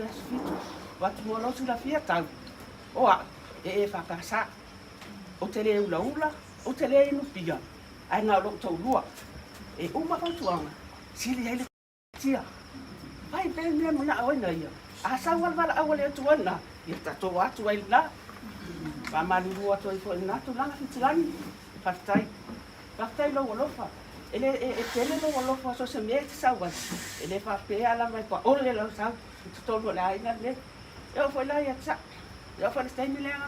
le aso 7. Avatu mo lou silafia tau o a'u e EFKS. Ou te le ulaula, ou te le inu pia, ae na o lou toalua. E uma fautuaga, sili ai le tia. Fai pea mea manao ai na ia. A sau a le valaau a le Atua lena, ia tatou atu ai lena. Faamalulu atu ai foi i lena tulaga Fitilagi. Faafetai. Faafetai i lou alofa. E le, e, e tele lou alofa so o se mea e te sau ai. E le faapea lava e paole lau sau i totonu o le aiga lenei. E oo foi la ia te au. E oo foi i le taimi lea na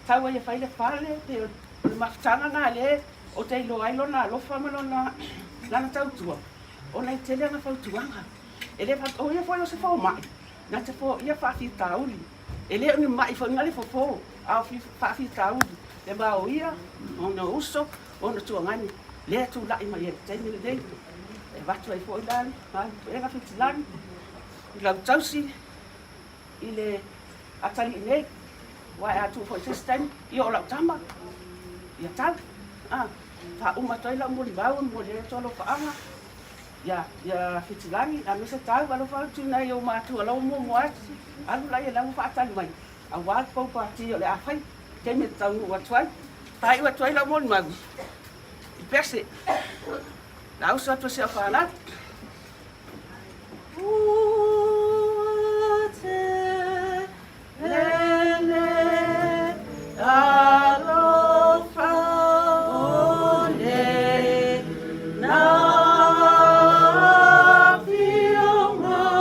tau ai e fai le fale, pei o le mafutaga lena lea ou te iloa ai lona alofa ma lona, lana tautua, ona e tele ana fautuaga. E le faapea, o ia foi o se fomai, na te foia faafitauli. E le o ni mai foi na le fofo, a o faafitauli le va o ia, ona uso, ona tuagani, lea e tulai mai ai i le taimi lenei. E avatu ai foi la le puega Fitilagi i lau tausi i le atalii nei, aua e a tuu foi i se isi taimi, ia o lau tama, ia tau. A, faauma atu ai lau molimau e momoli ai atu alofaaga ia, ia Fitilagi, aemaise tau alofa atu i nai ou matua la ua muamua atu, alu laia la ua faatali mai, aua le pou pati o le a fai, taimi e taunuu atu ai. Faaiu atu ai lau molimau i pese, la uso atu e si au fanau. Ua te lele alofa ole na afio mai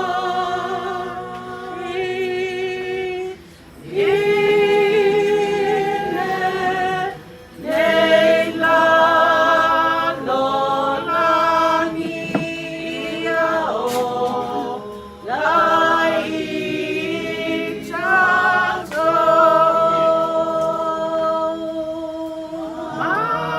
i lenei lalolagi ia ola i tatou. Mai e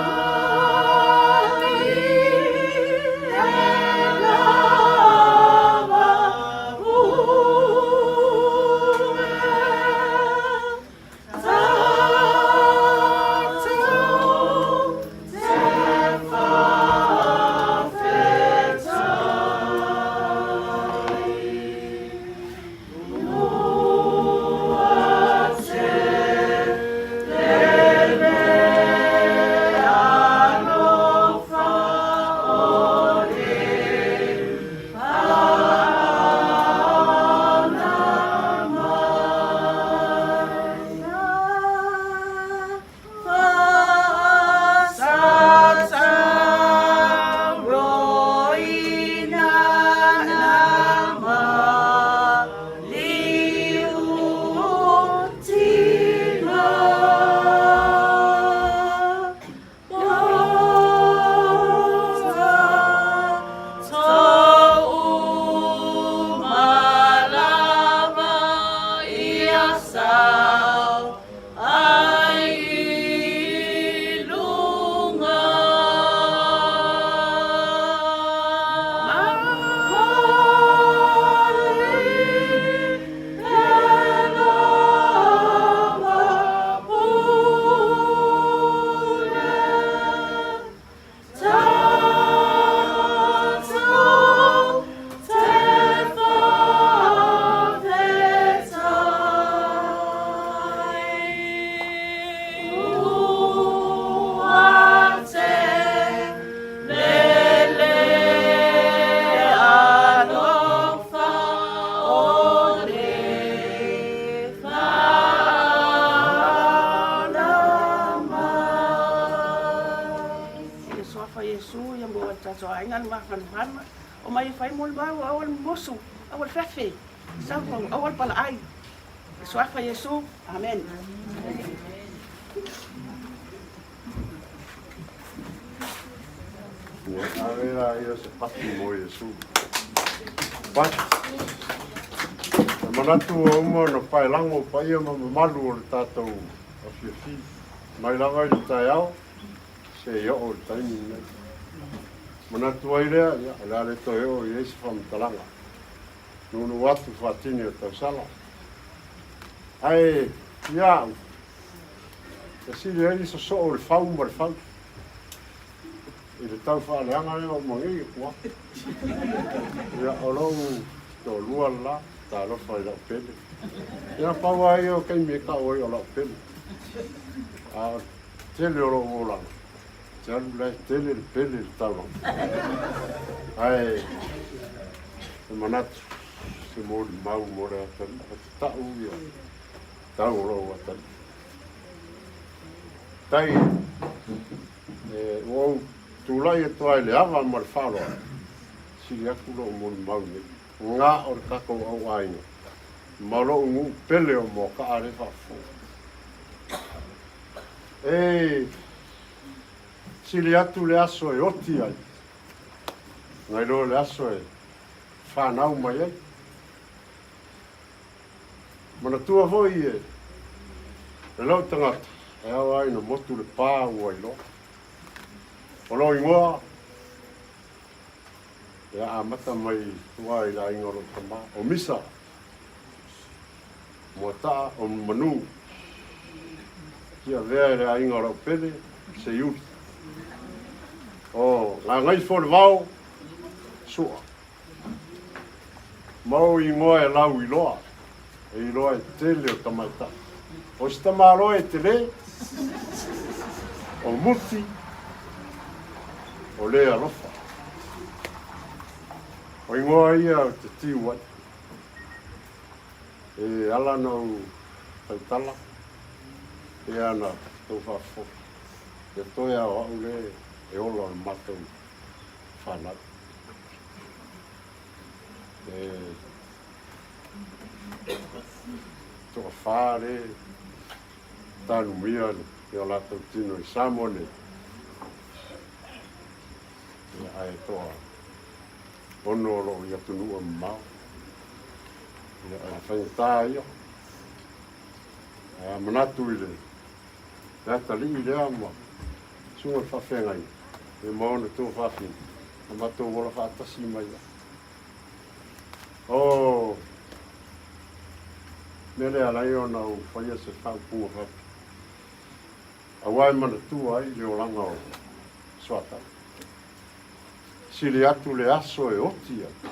lava ue. I le suafa Iesu ia maua e le tatou aiga le mafanafana, omai e fai mo le mau, aua le momosu, aua le fefe, sau, aua le palaai. I le suafa Iesu, Amen. Ia ave la ia se pati mo Iesu. Pati. E manatu ua uma ona paelago paia ma mamalu o le tatou afiafi. Mai lava i le taeao, seia oo i le taimi lenei. Manatu ai lea, ia, o le a le toe oo i ai se faamatalaga. Nunu atu faatini o tausala. Ae, ia au, e sili ai le sosoo o le fau ma le fau. I le tau faaleaga lea ua uma nei ua. Ia, o lou toalua le la. Faatalofa i lau pele. Ia pau lava ia o taimi e tau ai o lau pele. A o le tele o lou olaga, te alu la e tele le pele i le taulaga. Ae e manatu se molimau mo le atalii, o te tau ia tau o lou atalii. Tai e, ua ou tulai atu ai i le ava ma le faaaloalo, sili atu lou molimau nei. Nga o le tatou au aiga ma lou nuu pele o Moakaa lea e faafofoga. E sili atu le aso e oti ai nai lo le aso e fanau mai ai. Manatua foi e le lou tagata e ao lava ina motu le pa ua iloa. O lou igoa e amata mai tua i le aiga o lou tama, o Misa, Moataa, o Manu, Tiavea i le aiga o lau pele, Seiuli. O Gagaifo le Vao, Sua. Ma ou igoa e lau iloa, e iloa e tele o tamaitai. O si tamaloa e tele, o Muti, o le alofa. O igoa ia ou te tiu ai. E ala na ou tautala, e ana tou faafofoga. Ia toe a o au le e ola o le matou whanau. E toawhā le tānumia i o lātou tino i Samoa nei. Ia ae toa ono o loo i atunuu e mamao. Ia ae faigata ia. Ae a manatu i le atalii lea ma susuga i le faafeagaiga, ia ma ona tuafafine, na matou ola faatasi mai ai. O mea lea ala ai ona ou faia se faaupuga faapea, aua e manatua ai le olaga o Soatau. Sili atu le aso e oti ai,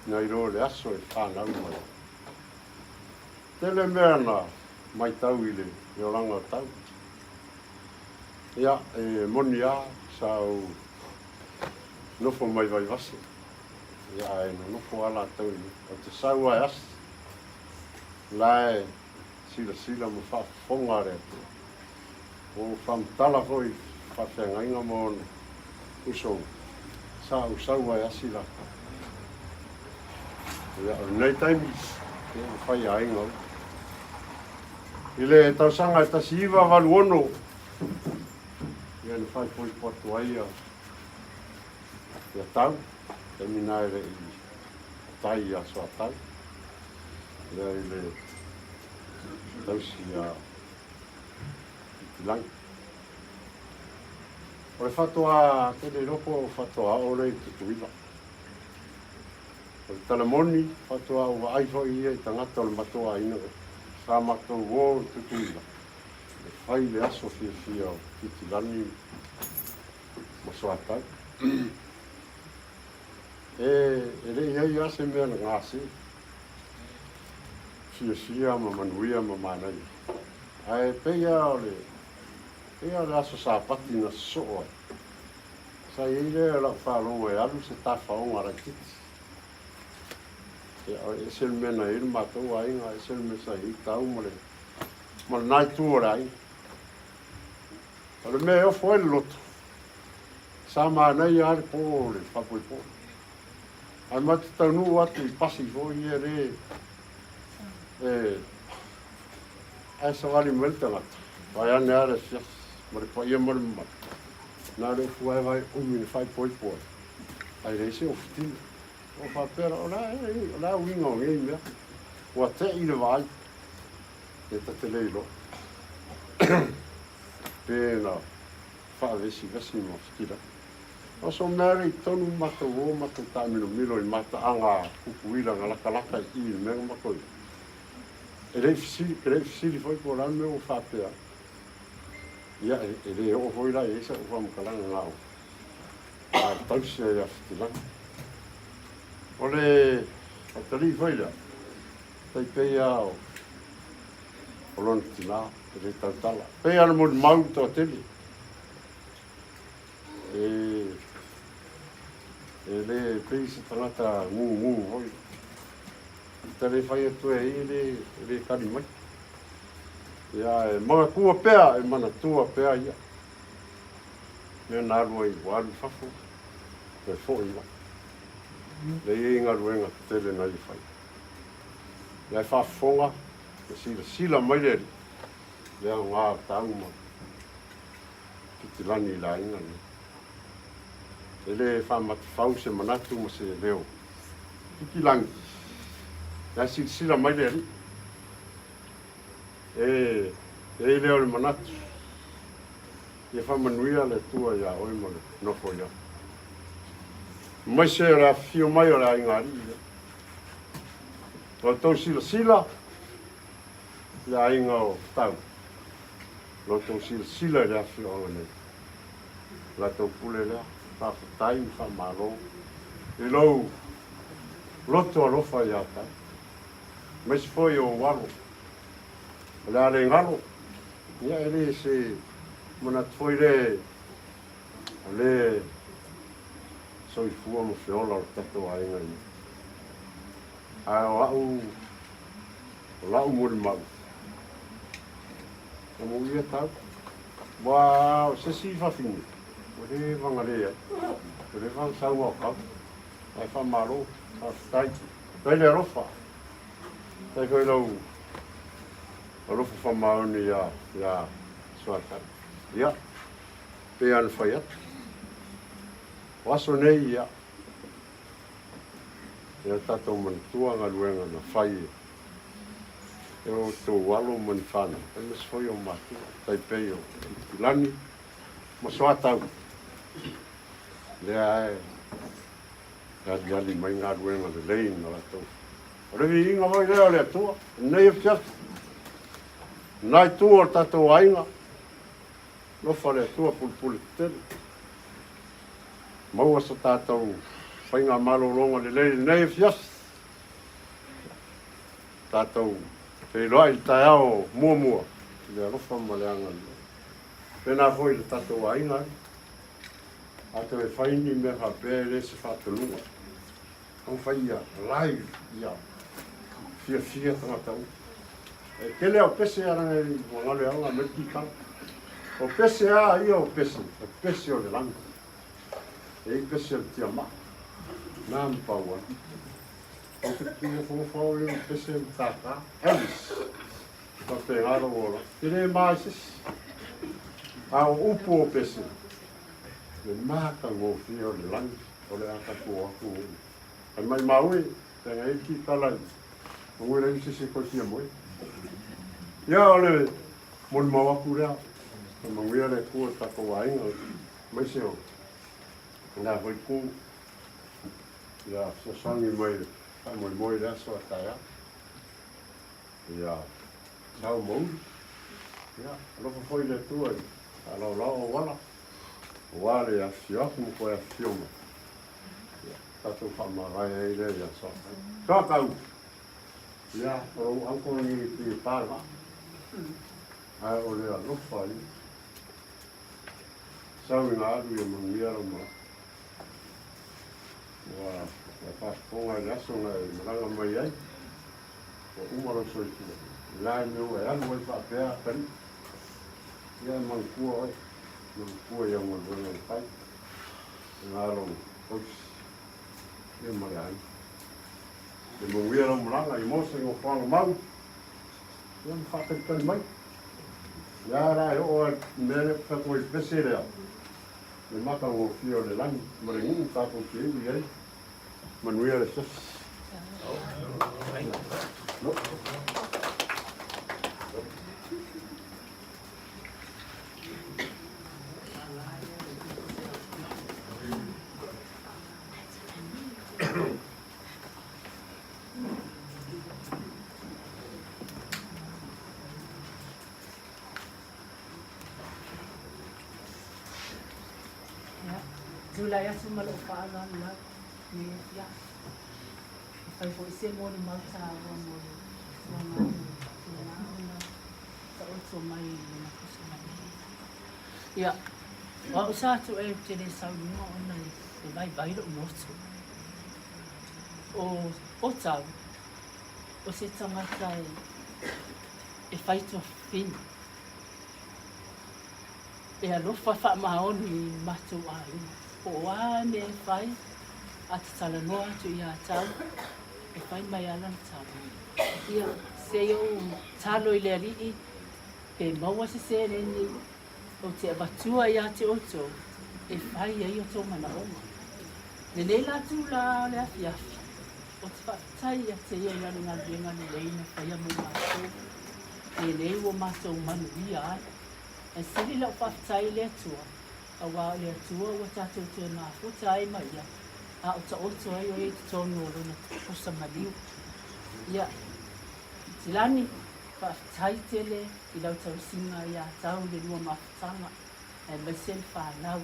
nai lo le aso e fanau mai ai. Tele mea na matau i le olaga o Tau. Ia, e moni lava sa ou nofo mai Vaivase, ia ae nonofo lava latou i Ou te sau lava e asi, la e silasila ma faafofoga le Atua. Ua ou faamatala foi i faafeagaiga ma ona usoga, sa ou sau lava e asi latou. Ia, o lenei taimi, ia ua fai aiga uma. I le tausaga e 1986, ia na faaipoipo atu ai ia, ia tau, taimi na e le i tai ia Soatau, ia i le tausi ia Pipilangi. O le faatoa, te le iloa po o faatoa oo lea i Tutuila. O le tala moni, faatoa ou vaai foi ia i tagata o le matou aiga sa matou o i Tutuila e fai le aso fiafia o Pitilani ma Soatau. E, e le i i ai lava se mea na gase, fiafia ma manuia ma manaia. Ae pei lava o le, pei lava o le aso Sapati na sosoo ai. Sa i ai lea o lau faalogo e alu se tafaoga laitiiti. Ia, e ese le mea na i ai le matou aiga, ese le mea sa i ai Tau ma le, ma lena itu o le aiga. O le mea e ofo ai le loto, sa manaia lava le po o le faapoipoe. Ae matou te taunuu atu i pasi foi ia le, e, ae savali mai le tagata, vaeane lava le afiafi ma le paia ma le mamalu. Na o le ufu vaevae umi na faaipoipo ai, ae leai se ofutino. Ua faapea la, o le a ea, o le a uiga o nei mea? Ua te'i le vaai, e ta te le iloa. Pe na faavesivesi ma fetila. O so mea le i totonu matou o matou taamilomilo i mataaga pupuila na latalata i i le mea na matou i ai. E le i fesili, e le i fesili foi po o le a le mea ua faapea ai. Ia, e le oo foi la i ai sa'u faamatalaga na o a tausi ai ia Fitilaga. O le atalii foi lea, Tai pei lava o o lona tinā, e le tautala. Pei lava ona molimau le toatele, e, e le pei se tagata gugu foi. Ta le fai atu e ai, e le tali mai. Ia, e manatua pea, e manatua pea ia. Mea na alu ai, ua alu i fafo, toe foi mai. Lea e i ai galuega tetele na ia fai. La e faafofoga ma silasila mai le Alii, le aoga o tau ma Pitilani i le aiga lenei. E le faamatafau se manatu ma se leo. Pitilani, la e silasila mai le Alii. E i ai lea o le manatu, ia faamanuia le Atua iā oe ma le nofo i ai. Aemaise o le afifio mai o le aiga alii lea. La outou silasila i le aiga o Tau, la outou silasila i le afioaga nei. La outou pule lea, faafetai ma faamalo i lou loto alofa iā Tau. Aemaise foi o ou alo, o le a le galo, ia e le se manatu foi le o le soifua ma feola o le tatou aiga nei. Ae o a'u, o la'u molimau, na muia tau, ua o se isi fafine, ua leva na leai, ua leva na sau ao kau, ae faamalo, faafetai, faafetai le alofa, faafetai foi lau alofa faamaoni iā, iā Suatai. Ia, pei lava ona fai atu, o aso nei, ia, Ia tatou manatua galuega na fai e o outou alo ma ni fanau, aemaise foi o matua, tai pei o Pitilani ma Soatau, lea e aliali mai galuega lelei na latou. O le viiga foi lea o le Atua, lenei afiafi, lena itu o le tatou aiga, alofa le Atua pulepule tetele. Maua so tatou faigamalologa lelei i lenei afiafi. Tatou feiloai i le taeao muamua i le alofa ma le agalelei. Pēnā foi i le tatou aiga, a toe fai ni mea faapea e le se faatonuga. Taumafai ia live ia fiafia tagata uma. E tele au pese a leaga e ua galo e au aumai le kikala. O pese a ia o pese, o pese o le lagi. E i pese o le tiamaa. Na ma pau ai. Ou te nofonofo au i pese ma tātā. Elvis. Faapena lou ola. E le ma i se isi. A o upu o pese, le matagofie o le lagi o le a tatou o atu i. Ae maimau e, leaga e i ai le kikala i Aua e leai se isi e toe fia moe. Ia, o le molimau atu lea, faamanuia le Atua i le tatou aiga, aemaise o lena foi itu, ia fesoasoani mai i le faamoemoe i le aso a taeao. Ia sau ma ulu. Ia, alofa foi le Atua i faalaolao auala, aua le afifio atu ma toe afifio mai. Ia, tatou faamavae ai lea ia Soatau. Soatau! Ia, o lou uncle lenei e pei e pa le vaa. Ae o le alofa ia. Sau ina alu ia manuia lau malaga. Ua ua faafofoga i le aso na e malaga mai ai, ua uma lou soifua. O le a le mea ua e alu ai faapea atalii? Ia e manatua oe, manatua i au galuega na fai. Lena lou ofisi ia ma le aiga. Ia manuia lau malaga, ia maua se nofoaga mau, ia ma faatalitali mai. Ia la e oo lava i le mea lea ou te fai atu ai i le pese lea, le matagofie o le lagi ma le nuu tatou te iu i ai. Manuia le afiafi. Ia, tulai atu ma lou faaaloalo lava i lenei afiafi. E fai foi se molimau taua mo le Ia, o au sa atu e te le sau luga ona e vaivai lou loto. O, o tau, o se tagata e, e fai tuafafine. E alofa faamaoni i matou aiga. Po o a mea e fai, a te talanoa atu ia tau, e fai mai lava lana tala. Ia, se i ou talo i le Alii, pe maua se seleni ou te avatua ia te outou e fai ai outou manaoga. Lenei la tula o le afiafi, ou te faafetai ia te ia i lana galuega lelei na faia mo matou, lenei ua matou manuia ai. Ae sili lau faafetai i le Atua, aua o le Atua ua tatou toe mafuta ai ma Ia, a o taoto ai o Ia i totonu o Lona pusa maliu. Ia, Tilani, faafetai tele i lau tausiga ia tau i le lua mafutaga, aemaise le fanau.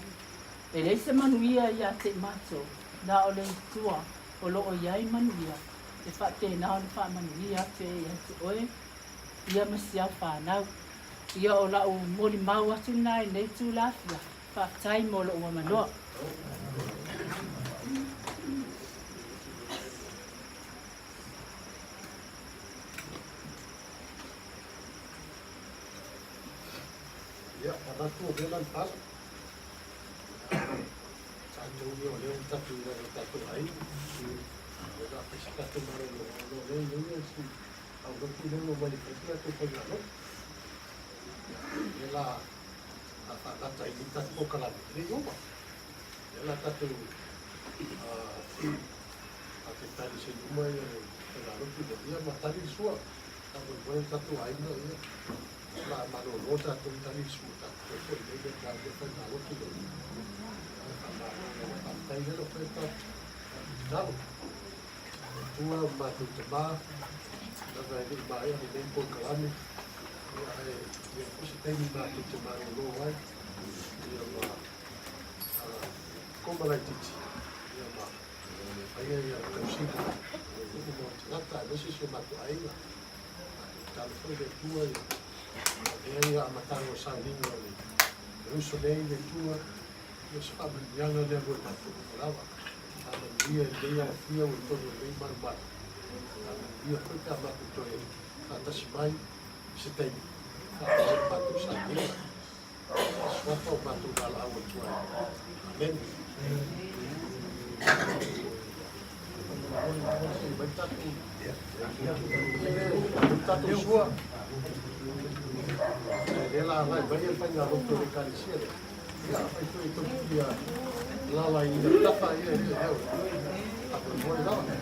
E leai se manuia ia te i matou, na o le Atua o lo o i ai manuia, e faapena ona faamanuia atu e ia te oe, ia ma si au fanau. Ia o lau molimau atu lena i lenei itula afiafi. Faafetai mo lou avanoa. Ia, manatu o lea la le pala. Tatou ia o lea ua tatou i lalo o tatou aiga. O lea fai se tatou malologa ona o lea e i ai si aulotu lea ua omai e fai se latou faigalotu. Ia, o lea la a faagata ai nei tatou polokalame, e le i ova. O lea la tatou a te tali se i uma ia le faigalotu lea, ia ma tali le sua. Faamoemoe le tatou aiga, ia, o le a malolo tatou tali le sua, tatou toe foi nei le tatou faigalotu lea. Ae faamalo lava, faafetai lea lau fai tatou tatalo. Le Atua o matou tama, leaga e le i maea lenei polokalame, ia ae i ai foi se taimi matou te malolo ai, ia ma koma laitiiti, ia ma faia ia tausiga a le nuu ma ona tagata, aemaise si o matou aiga. Matou tatalo foi le Atua ia avea ia amataga o sauniga o le uso nei le Atua, ia o se faamanuiaga lea mo i matou uma lava. Faamanuia i lenei alafia ua i totonu o lenei malumalu. Faamanuia foi pe a matou toe faatasi mai i se taimi e faaauau ai le matou sauniga. I le suafa o matou valaau atu ai. Amene. Tatou sua. Lea la agai mai le faigalotu a le Ekalesia lea. Ia, afai foi e tou te fia alaala i tafa, ia, e leo. Faamoemoe lava.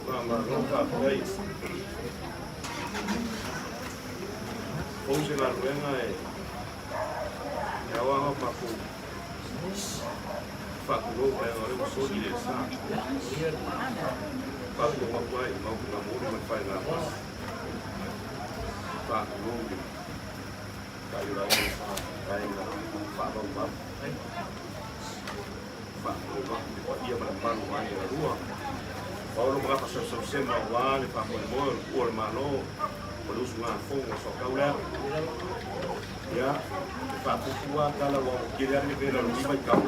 Faamalo faafetai. Fou se galuega e e ao lava matou faatulou vaega o lea ua soli le sa. Faatulou atu ai i maota namoli ma le faigapasi. Faatulou i le taaiolaina sa vaega faamaumau. Faatulou atu i le paia ma le mamalu o aiga e lua. Paolo ma gafa sausausema aua le faamoemoe o le pua o le Malo o le usugafono a Soatau lea. Ia, e faapuupuu lava tala aua ua tele lava le vevela o lenei vaitau.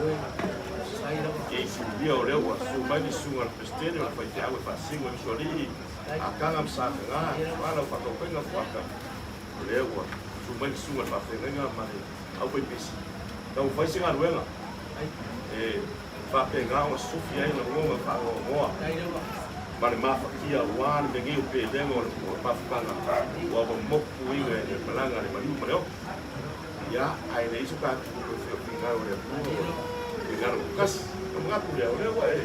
E isilia o lea ua susu mai le susuga a le Peresetene o le faifeau e faasino e Usoalii, Ataga ma Sataga, Tuala o Faatautaiga Fuata. O lea ua susu mai le susuga a le faafeagaiga ma le aufaipisi. Taumafai se galuega e faapena ona sufi ai lagona faanoanoa ma le mafatia aua le mea nei o pelega o le mafutaga ua mamotuina e le malaga a le maliu ma le oto. Ia, ae leai so tatou toe feofinagalo i le Atua ma le finagalo toatasi. Ona manatu lea, o lea ua e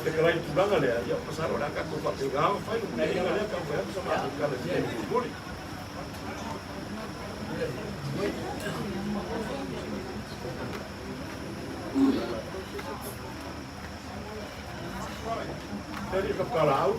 fetalai i le tulaga lea, ia masalo o le a tatou faapena ona fai le muliaiga lea taumafai atu sa matou tala i se taimi mulimuli. Tali ka palaau.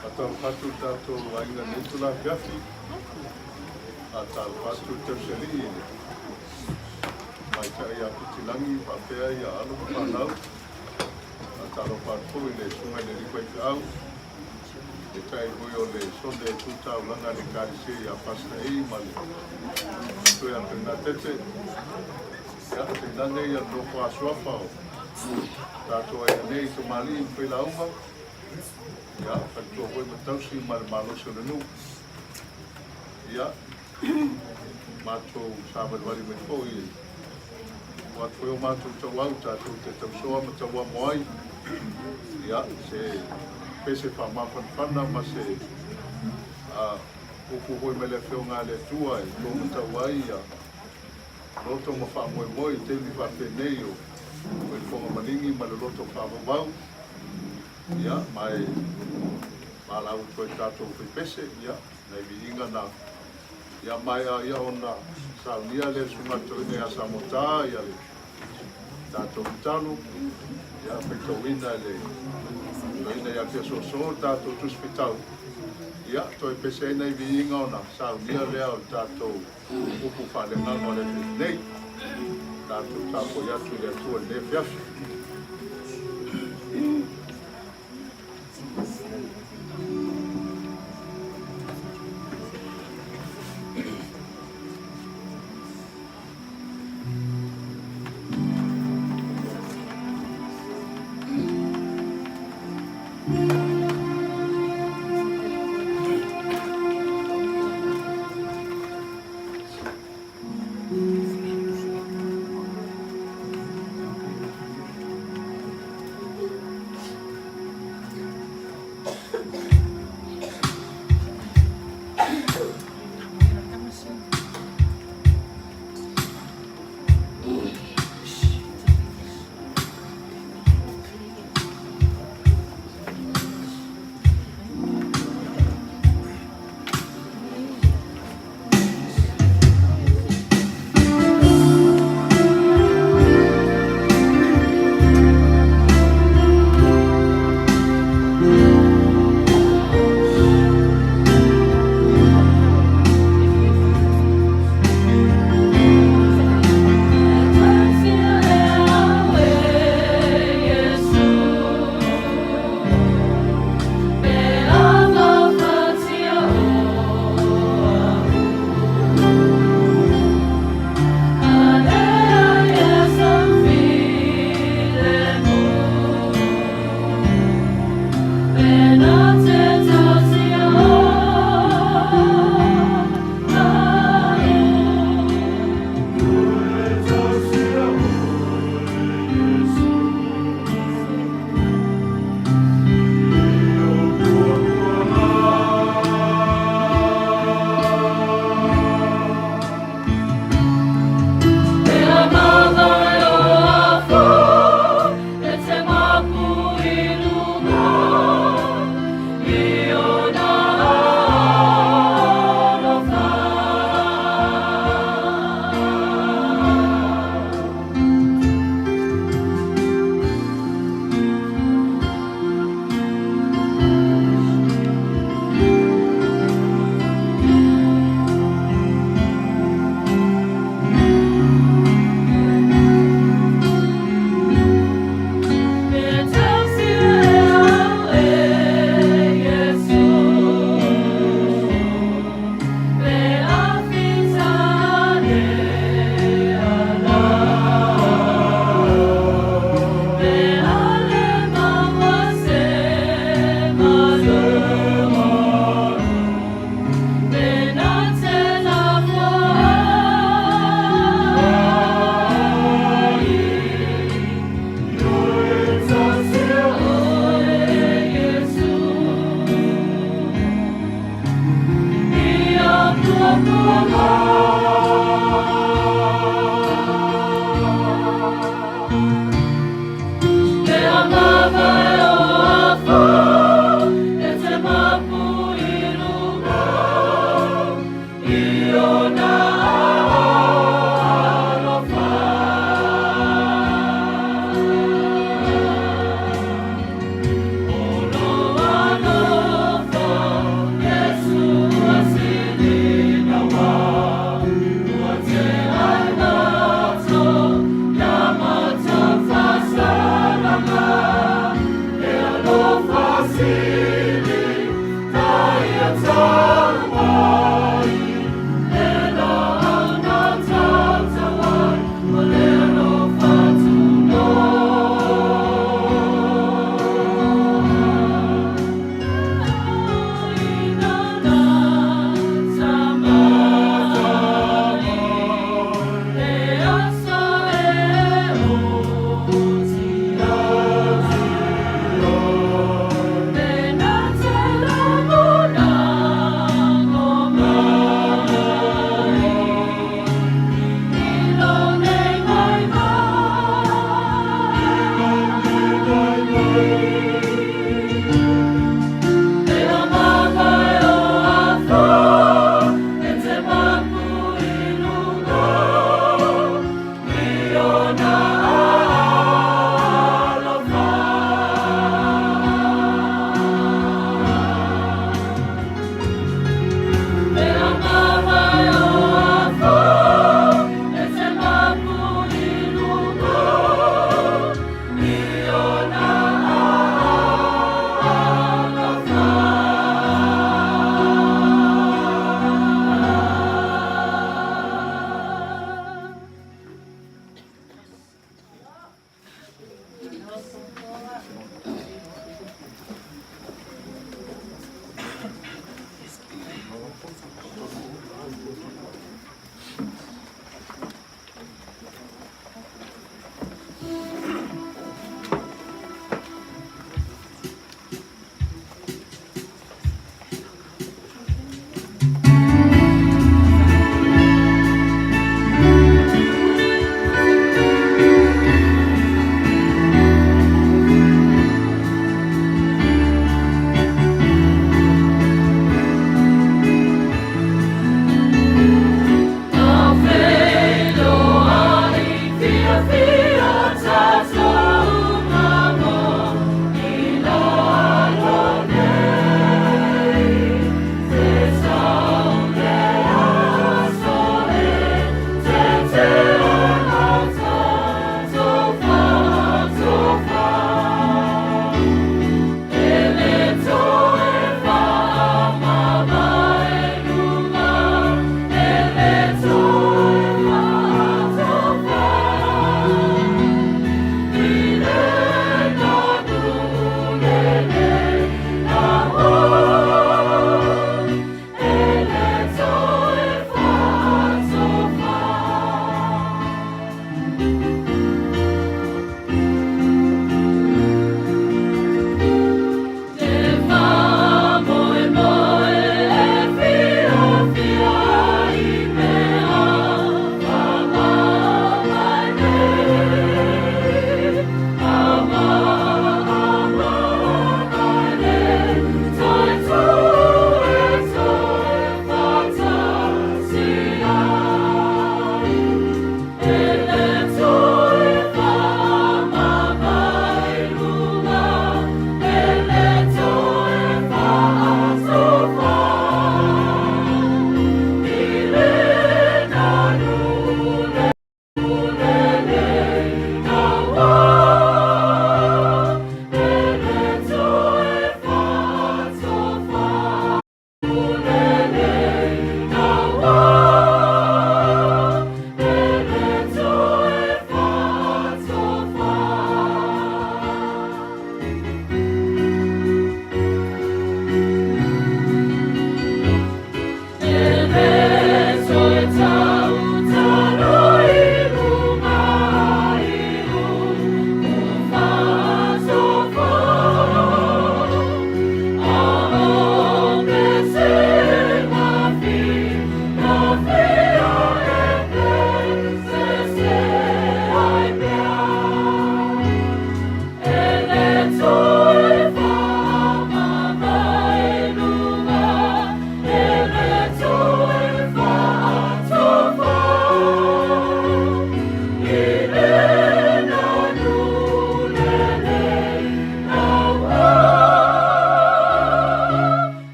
Faatalofa atu le tatou aiga i lenei itula afiafi. Faatalofa atu le tausialii i le tamaitai ia Pitilagi faapea ia alo ma fanau. Faatalofa atu foi i le susuga i le alii faifeau, le tai foi o le Sone Tu Taulaga a le Ekalesia ia Pastor A ma le Matua ia Bernadette. Ia, tainane ia le nofo a suafa o tatou aiga nei, tamalii ma failauga. Ia, faletua foi ma tausi ma le malosi o le nuu. Ia, matou savalivali mai foi e tuu atu foi o matou tauau tatou te tausoa ma tauamo ai. Ia, se pese faamafanafana ma se upu foi mai le Afioga a le Atua e to matau ai ia loto ma faamoemoe i taimi faapenei o le fofoga maligi ma le loto faavauvau. Ia, ma e valaau atu ai i tatou faipese, ia, nai viiga na, ia maea ia ona saunia lea susuga i le toeaina ia Samota, ia le tatou tatalo, ia faitauina e le toeaina ia Fiasoaso le tatou tusi fetau, ia toe pese ai nai viiga ona saunia lea o le tatou upu faaleagaga o le afiafi nei. Tatou tapuai atu i le Atua i lenei afiafi.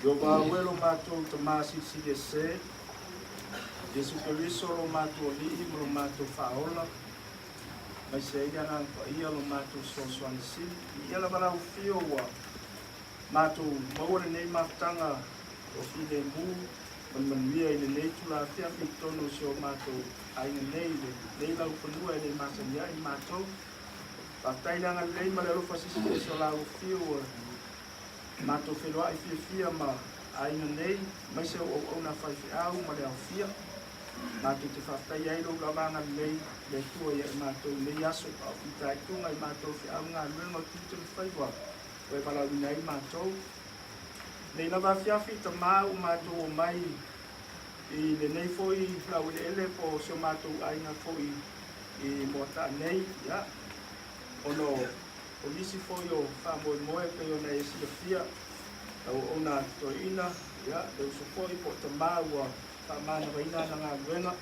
Ieova e lo matou Tamā Silisili Ese, Iesu Keriso lo matou Alii ma lo matou Faaola, aemaise ai le Agaga Paia lo matou Fesoasoani Sili. Viia lava lau Afio ua matou maua lenei mafutaga o filemu ma le manuia i lenei itula afiafi i totonu o si o matou aiga nei i lenei laufanua e le masani ai matou. Faafetai le agalelei ma le alofa silisili ese o lau Afio ua matou feiloai fiafia ma aiga nei, aemaise o auauna faifeau ma le aofia. Matou te faafetaia ai lou lava agalelei i le Atua ia i matou i lenei aso, a o fitaituga i matou feau galuega o tiute ma faiva ua e valaauina ai matou. Nei lava afiafi, tama ua matou omai i lenei foi laueleele po o si o matou aiga foi i Moataa nei, ia, ona o nisi foi o faamoemoe pei ona e silafia, lau auauna toeaina, ia, le uso foi po o tama ua faamanavaina ana galuega.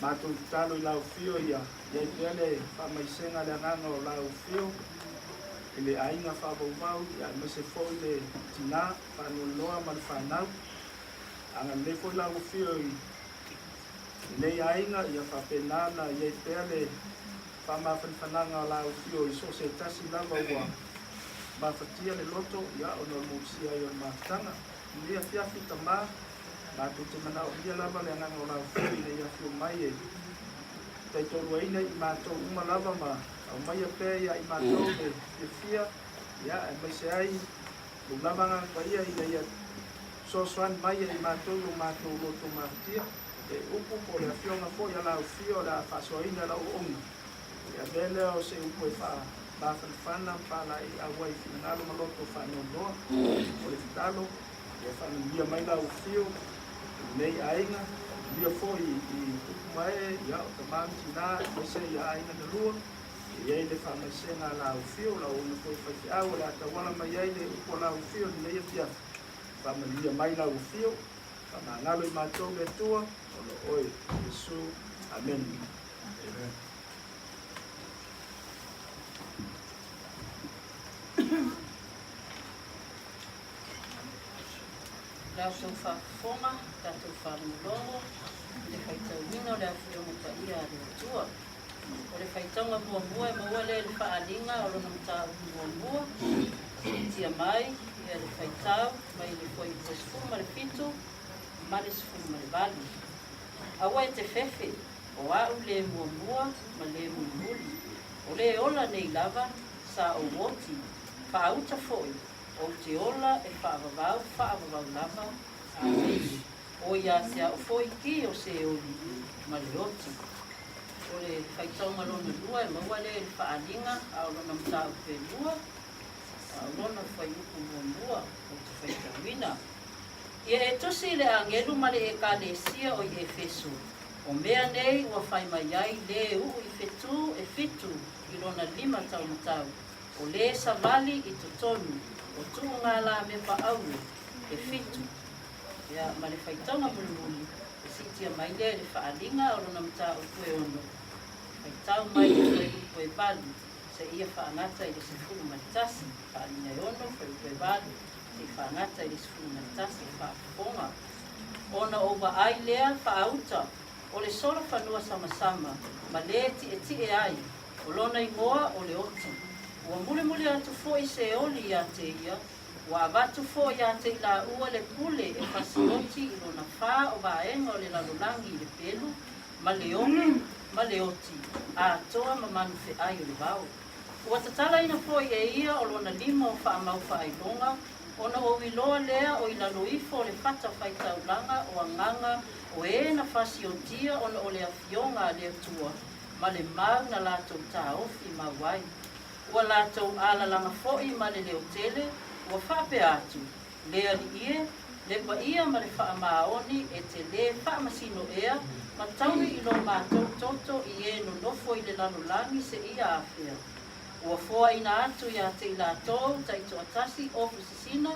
Matou tatalo i lau afio ia i ai pea le faamaisega a le agaga o lau afio i le aiga faavauvau, ia, aemaise foi le tina faanoanoa ma le fanau. Agalelei foi lau afio i lenei aiga, ia faapena ona i ai pea le faamafanafanaga o lau afio i so o se tasi lava ua mafatia le loto, ia, ona o le motusia ai o le mafutaga. I lenei afiafi, tama, matou te manaomia lava le agaga o lau afio ina ia afio mai e taitoaluaina i matou uma lava ma aumaia pea ia i matou le fiafia, ia, aemaise ai lou lava agaga paia ina ia fesoasoani mai ia i matou i lo matou loto mafatia. Le upu po o le afioga foi a lau afio o le a faasoaina e lau auauna. E avea lea o se upu e faamafanafana ma faalaeiau ai i finagalo ma loto faanoanoa. O le tatalo, ia faamanuia mai lau afio i lenei aiga, faamanuia foi i tupu ma ee, ia, o tama ma tina, aemaise ia aiga na lua, ia i ai le faamaisega a lau afio, lau auauna foi faifeau o le a tauala mai ai le upu a lau afio i lenei afiafi. Faamanuia mai lau afio. Faamagalo i matou le Atua, ona o oe, Iesu. Amene. La outou faafofoga, tatou faalogologo i le faitauina o le Afioga Paia a le Atua. O le faitauga muamua e maua lea i le faaaliga o lona mataupu muamua, siitia mai ia le faitau mai le fuaiupu 17 ma le 18. Aua e te fefe, o a'u le muamua ma le mulimuli, o le ola nei lava, sa ou oti, faauta foi, ou te ola e faavavau faavavau lava. Amene. O ia te a'u foi ki o Seoli ma le oti. O le faitauga lona lua e maua lea i le faaaliga a o lona mataupu e lua, a o lona fuaiupu muamua ou te faitauina. Ia e tusi i le agelu ma le Ekalesia o i Efeso, o mea nei ua fai mai ai lē u'u i fetū e fitu i lona lima taumatau, o lē savali i totonu o tu'ugalamepa auro e fitu. Ia, ma le faitauga mulimuli, e siitia mai lea i le faaaliga o lona mataupu e ono, faitau mai le fuaiupu e valu seia faagata i le 11, faaaliga e ono, fuaiupu e valu, seia faagata i le 11, faafofoga. Ona ou vaai lea faauta o le solofanua samasama ma lē tietie ai, o lona igoa o le Oti. Ua mulimuli atu foi Seoli ia te ia, Ua avatu foi ia te i laua le pule e fasioti i lona fā o vaega o le lalolagi i le pelu, ma le oge, ma le oti, atoa ma manu feai o le vao. Ua tatalaina foi e ia o lona lima o faamau faailoga, ona ou iloa lea o i lalo ifo o le fata faitaulaga o agaga o e na fasiotia ona o le Afioga a le Atua ma le mau na latou taofi mau ai. Ua latou alalaga foi ma le leo tele, ua faapea atu, Le Alii e, le paia ma le faamaoni e te lē faamasino ea ma taui i lo matou toto i e nonofo i le lalolagi seia afea. Ua foaina atu ia te i latou taitoatasi ofu sisina,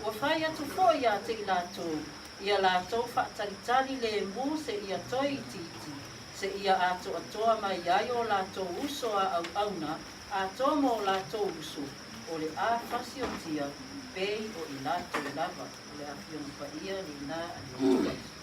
ua fai atu foi ia te i latou ia latou faatalitali lemu seia toe itiiti, seia atoatoa mai ai o latou uso a auauna atoa ma o latou uso, o le a fasiotia pei o i latou lava. O le Afioga Paia lena a le Atua.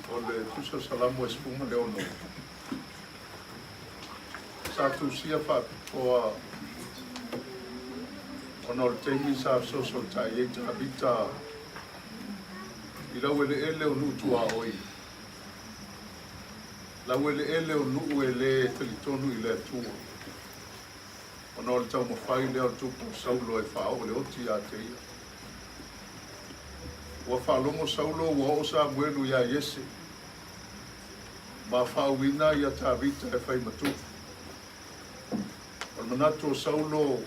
O le Tusi o Salamo e 16, sa tusia faapitoa ona o le taimi sa fesoasoatai ai Tavita i laueleele o nuu tuaoi, laueleele o nuu e lē talitonu i le Atua, ona o le taumafai lea o le tupu o Saulo e faaoo le oti ia te ia. Ua faalogo Saulo ua oo Samuelu iā Iese, ma faauiina ia Tavita e fai ma tupu. O le manatu o Saulo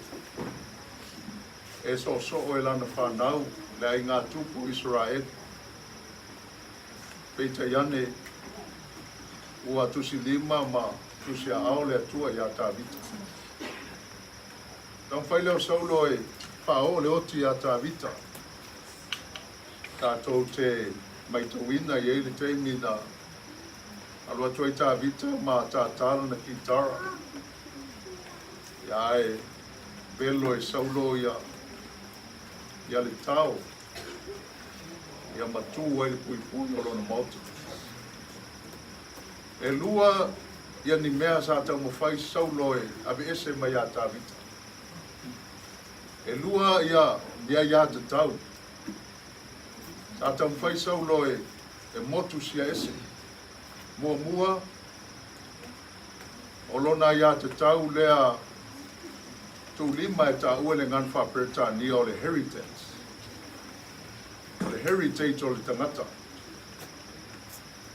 e soosoo e lana fanau le aiga tupu o Isaraelu. Peitai ane, ua tusilima ma tusiaao le Atua iā Tavita. Taumafai lea o Saulo e faaoo le oti iā Tavita. Tatou te maitauina i ai le taimi na alu atu ai Tavita ma tātā lana kitara. Ia ae velo e Saulo ia ia le tao ia matū ai le puipui o lona maota. E lua ia ni mea sa taumafai Saulo e aveese mai iā Tavita. E lua ia ni aiā tatau sa taumafai Saulo e e motu sia ese. Muamua, o lona aiā tatau lea tuulima e taua i le gagana faa-Peretania o le heritage. O le heritage o le tagata.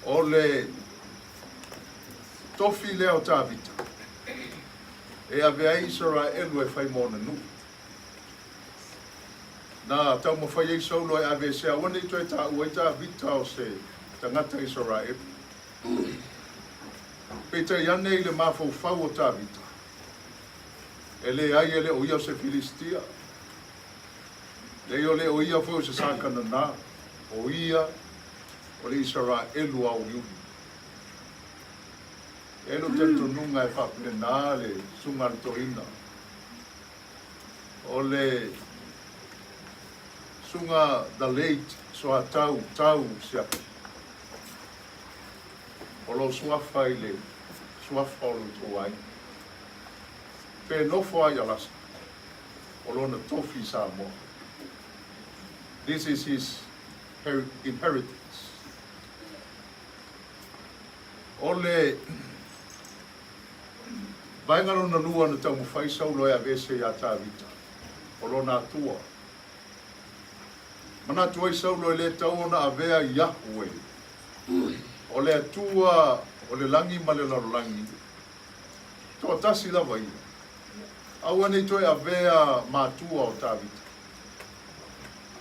O le tofi lea o Tavita e ave ai Isaraelu e fai mo ona nuu. Na taumafai ai Saulo e aveesea aua ne i toe taua ai Tavita o se tagata Isaraelu. Peitai ane i le mafaufau o Tavita, e leai e le o ia o se Filistia, leai o le o ia foi o se sa Kanana, o ia o le Isaraelu auliuli. E i ai lou talitonuga e faapena le susuga a le toeaina. O le Susuga the late Soatau Tau Siaki. O lou suafa i le suafa o lo outou aiga. Pe nofo ai Alaska, o lona tofi i Samoa. This is his inheritance. O le vaega lona lua na taumafai Saulo e aveese iā Tavita, o lona Atua. Manatu ai Saulo e le tatau ona avea Iahue, o le Atua o le lagi ma le lalolagi, toatasi lava ia. Aua ne i toe avea matua o Tavita.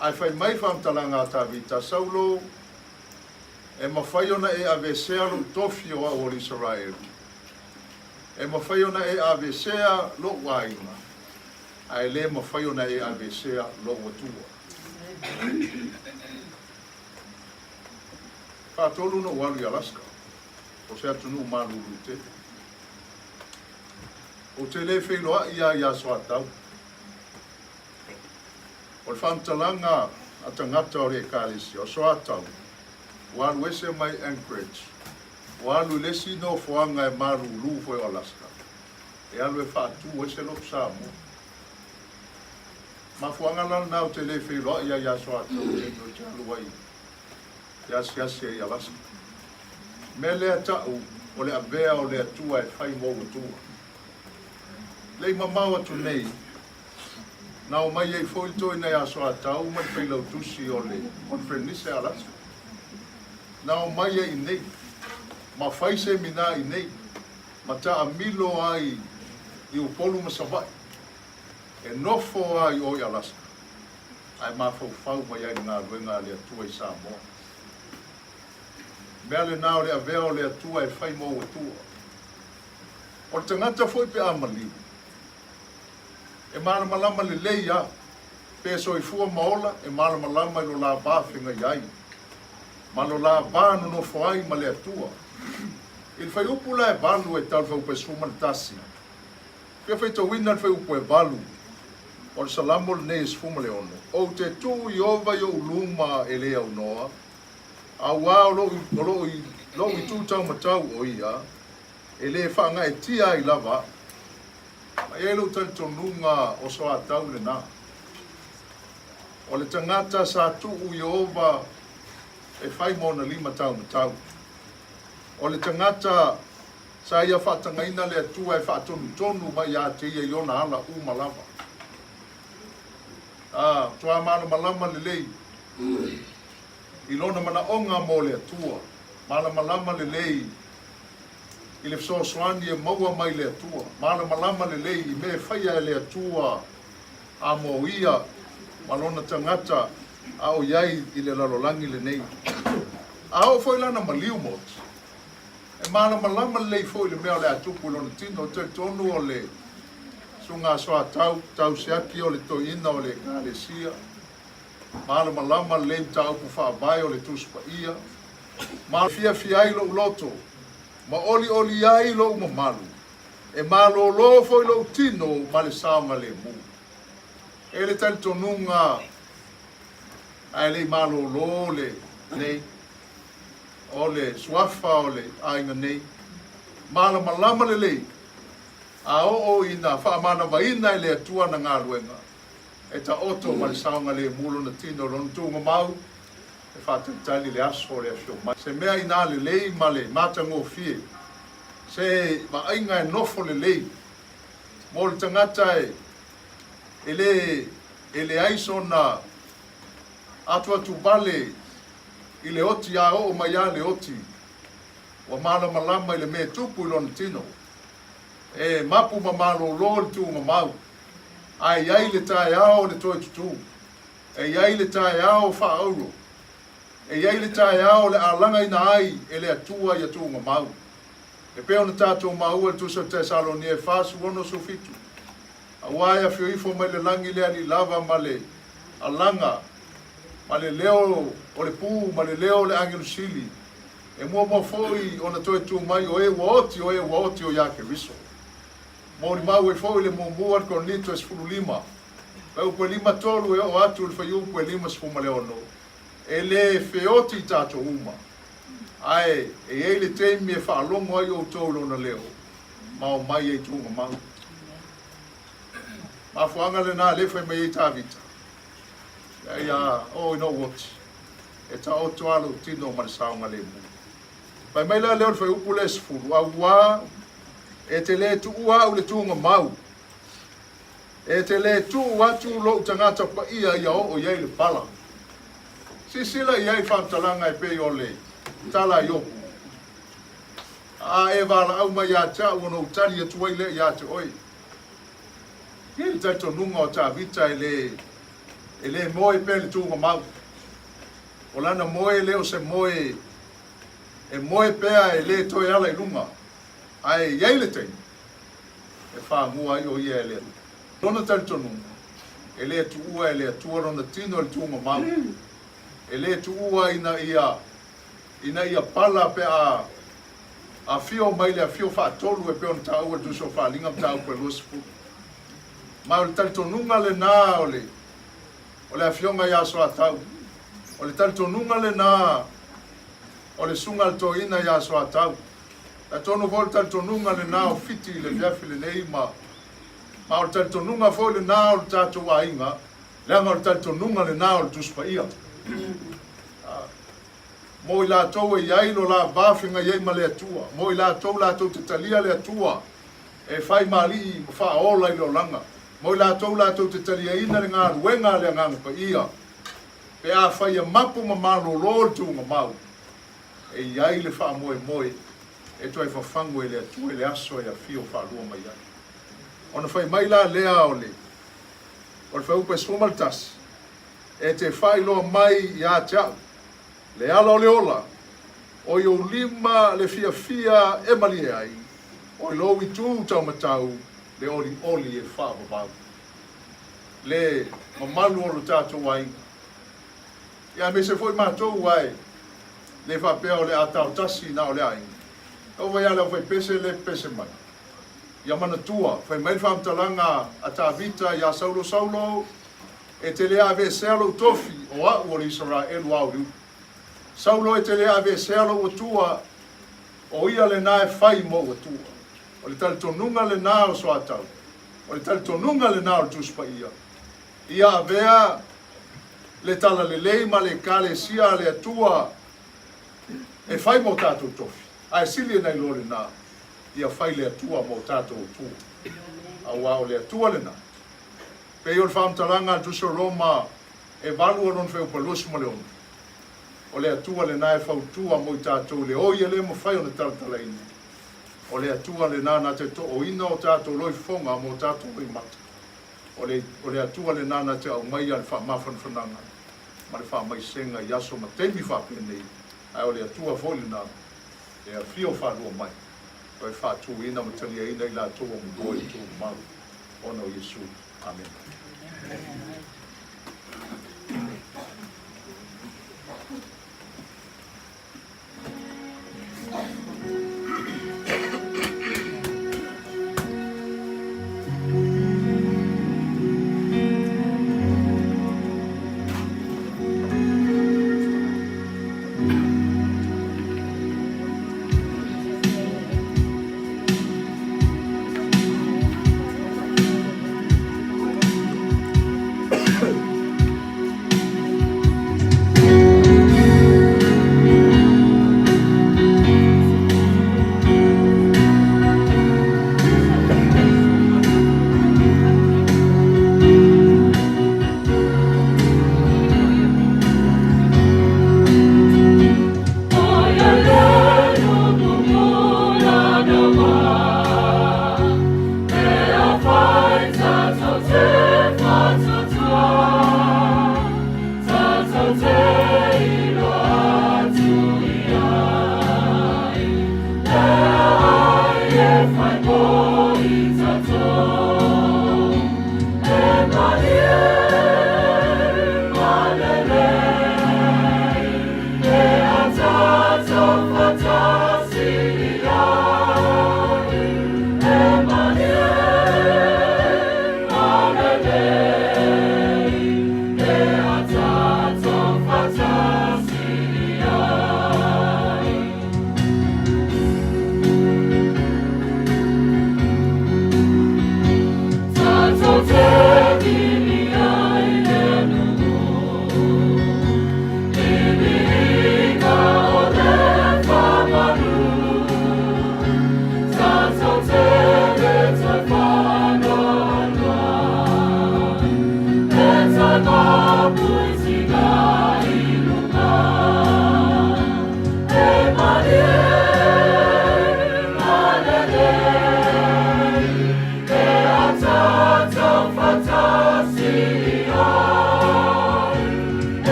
Ae fai mai faamatalaga a Tavita, Saulo, e mafai ona e aveesea lou tofi o au o le Isaraelu, e mafai ona e aveesea lou aiga, ae le mafai ona e aveesea lou Atua. Faatolu na ou alu i Alaska, o se atunuu malulu tele. Ou te le feiloai lava iā Soatau. O le faamatalaga a tagata o le Ekalesia, o Soatau, ua alu ese mai Anchorage, ua alu i le isi nofoaga e malulu foi o Alaska, e alu e faatu ai se lotu Samoa. Mafuaaga la lena ou te le feiloai ai iā Soatau i le taimi ou te alu ai e asiasi ai i Alaska. O mea lea ta'u o le avea o le Atua e fai mou Atua. Le i mamao atu nei, na omai ai foi le toeaina ia Soatau ma le failautusi o le Conferenise a Alaska. Na omai ai i nei, ma fai semina i nei, ma taamilo ai i Upolu ma Savaii, e nofo ai o i Alaska, ae mafaufau mai ai i le galuega a le Atua i Samoa. Mea lena o le avea o le Atua e fai mou Atua. O le tagata foi pe a maliu, e malamalama lelei a, pe soifua ma ola, e malamalama i lo la va fegai ai, ma lo la va nonofo ai ma le Atua. I le fuaiupu la e valu e tau le fuaiupu e 11, fia faitauina le fuaiupu e valu o le Salamo lenei e 16, Ou te tu i ova i ou luma e le aunoa, auā o lou, o lou, lou itu taumatau o ia, e le faagaetia ai lava au. Ma e i ai lou talitonuga o Soatau lena. O le tagata sa tuu Ieova e fai ma ona lima taumatau. O le tagata sa ia faatagaina le Atua e faatonutonu mai ia te ia i ona ala uma lava. A, matua malamalama lelei i lona manaoga mo le Atua, malamalama lelei i le fesoasoani e maua mai le Atua, malamalama lelei i mea e faia e le Atua a mo ia ma lona tagata a o i ai i le lalolagi lenei. A oo foi lana maliu moti, e malamalama lelei foi i le mea o le a tupu i lona tino. E talitonu o le Susuga a Soatau, tau siaki o le toeaina o le Ekalesia, malamalama lelei mataupu faavae o le Tusi Paia, ma fiafia ai lou loto, ma olioli ai lou mamalu, e malōlō foi lou tino ma le saogalemu. E le talitonuga ae le i malōlō le nei, o le suafa o le aiga nei, malamalama lelei, a oo ina faamanavaina e le Atua ana galuega, e taoto ma le saogalemu lona tino, lona tuugamau, e faatalitali le aso o le afio mai. Se mea inā lelei ma le matagofie, se vaaiga e nofo lelei mo le tagata e e le e leai sona atuatuvale i le oti a oo mai lava le oti ua malamalama i le mea e tupu i lona tino. E mapu ma malōlō le tuugamau, ae i ai le taeao o le toe tutū. E i ai le taeao faaaulo. E i ai le taeao o le a lagaina ai e le Atua ia tuugamau. E pei ona tatou maua i le Tusi o Tesalonia e 46 17, Auā e afio ifo mai le lagi le Alii lava ma le alaga, ma le leo o le pū, ma le leo o le agelu sili, e muamua foi ona toe tu mai o e ua oti, o e ua oti o iā Keriso. Molimau ai foi le muamua le Korinito e 15, fuaiupu e 53 e oo atu i le fuaiupu e 56, e le feoti i tatou uma, ae e i ai le taimi e faalogo ai outou i lona leo, ma omai ai tuugamau. Mafuaaga lena lea fai mai ai Tavita, Ia oo ina ou oti, e taoto lava lou tino ma le saogalemu. Fai mai la lea o le fuaiupu lea e 10, Auā, e te le tuua au i le tuugamau, e te le tuu atu lou tagata paia ia oo i ai le pala. Silasila i ai i faamatalaga e pei o le tala a Iopu, A e valaau mai ia te au ona ou tali atu ai lea ia te oe. E i ai le talitonuga o Tavita e le, e le moe pea i le tuugamau. O lana moe le o se moe e moe pea e le toe ala i luga, ae i ai le taimi e fagua ai o ia e le Atua. Lona talitonuga, e le tuua e le Atua lona tino i le tuugamau, e le tuua ina ia, ina ia pala pe a afio mai le afio faatolu e pei ona taua i le Tusi o Faaaliga mataupu e 20. Ma o le talitonuga lena o le, o le Afioga ia Soatau, o le talitonuga lena o le Susuga a le Toeaina ia Soatau. Atonu foi o le talitonuga lena o Fiti i le afiafi lenei ma, ma o le talitonuga foi lena o le tatou aiga, leaga o le talitonuga lena o le Tusi Paia. Mo i latou e i ai lo la va feagai ai ma le Atua, mo i latou latou te talia le Atua e fai ma alii ma faaola i le olaga, mo i latou latou te taliaina le galuega a le Agaga Paia, pe afai e mapu ma malolo le tuugamau, e i ai le faamoemoe e toe fafagu e le Atua i le aso e afio faalua mai ai. Ona fai mai la lea o le o le fuaiupu e 11, E te faailoa mai ia te au le ala o le ola, o i ou lima le fiafia e malie ai, o i lou itu taumatau le olioli e faavavau. Le mamalu o lo tatou aiga. Ia aemaise foi matou ae le faapea o le a taotasi na o le aiga. Tau vai a le aufaipese le pepese mai. Ia manatua, fai mai le faamatalaga a Tavita ia Saulo, Saulo, e te le aveesea lou tofi, o au o le Isaraelu aoliuli. Saulo, e te le aveesea lou Atua, o ia lena e fai mou Atua. O le talitonuga lena o Soatau, o le talitonuga lena o le Tusi Paia, ia avea le talalelei ma le Ekalesia a le Atua e fai mo tatou tofi, ae sili ona iloa lena, ia fai le Atua mo tatou Atua. Auā o le Atua lena. Pei o le faamatalaga a le Tusi o Roma e 8 o lona fuaiupu 26, O le Atua lena e fautua mo i tatou i le oi e le mafai ona talatalaina. O le Atua lena na te tooina o tatou loifofoga ma o tatou loimata. O le, o le Atua lena na te aumaia le faamafanafanaga ma le faamaisega i aso ma taimi faapenei, ae o le Atua foi lena e afio faalua mai, toe faatuina ma taliaina i latou ua momoe i tumau ona o Iesu. Amene.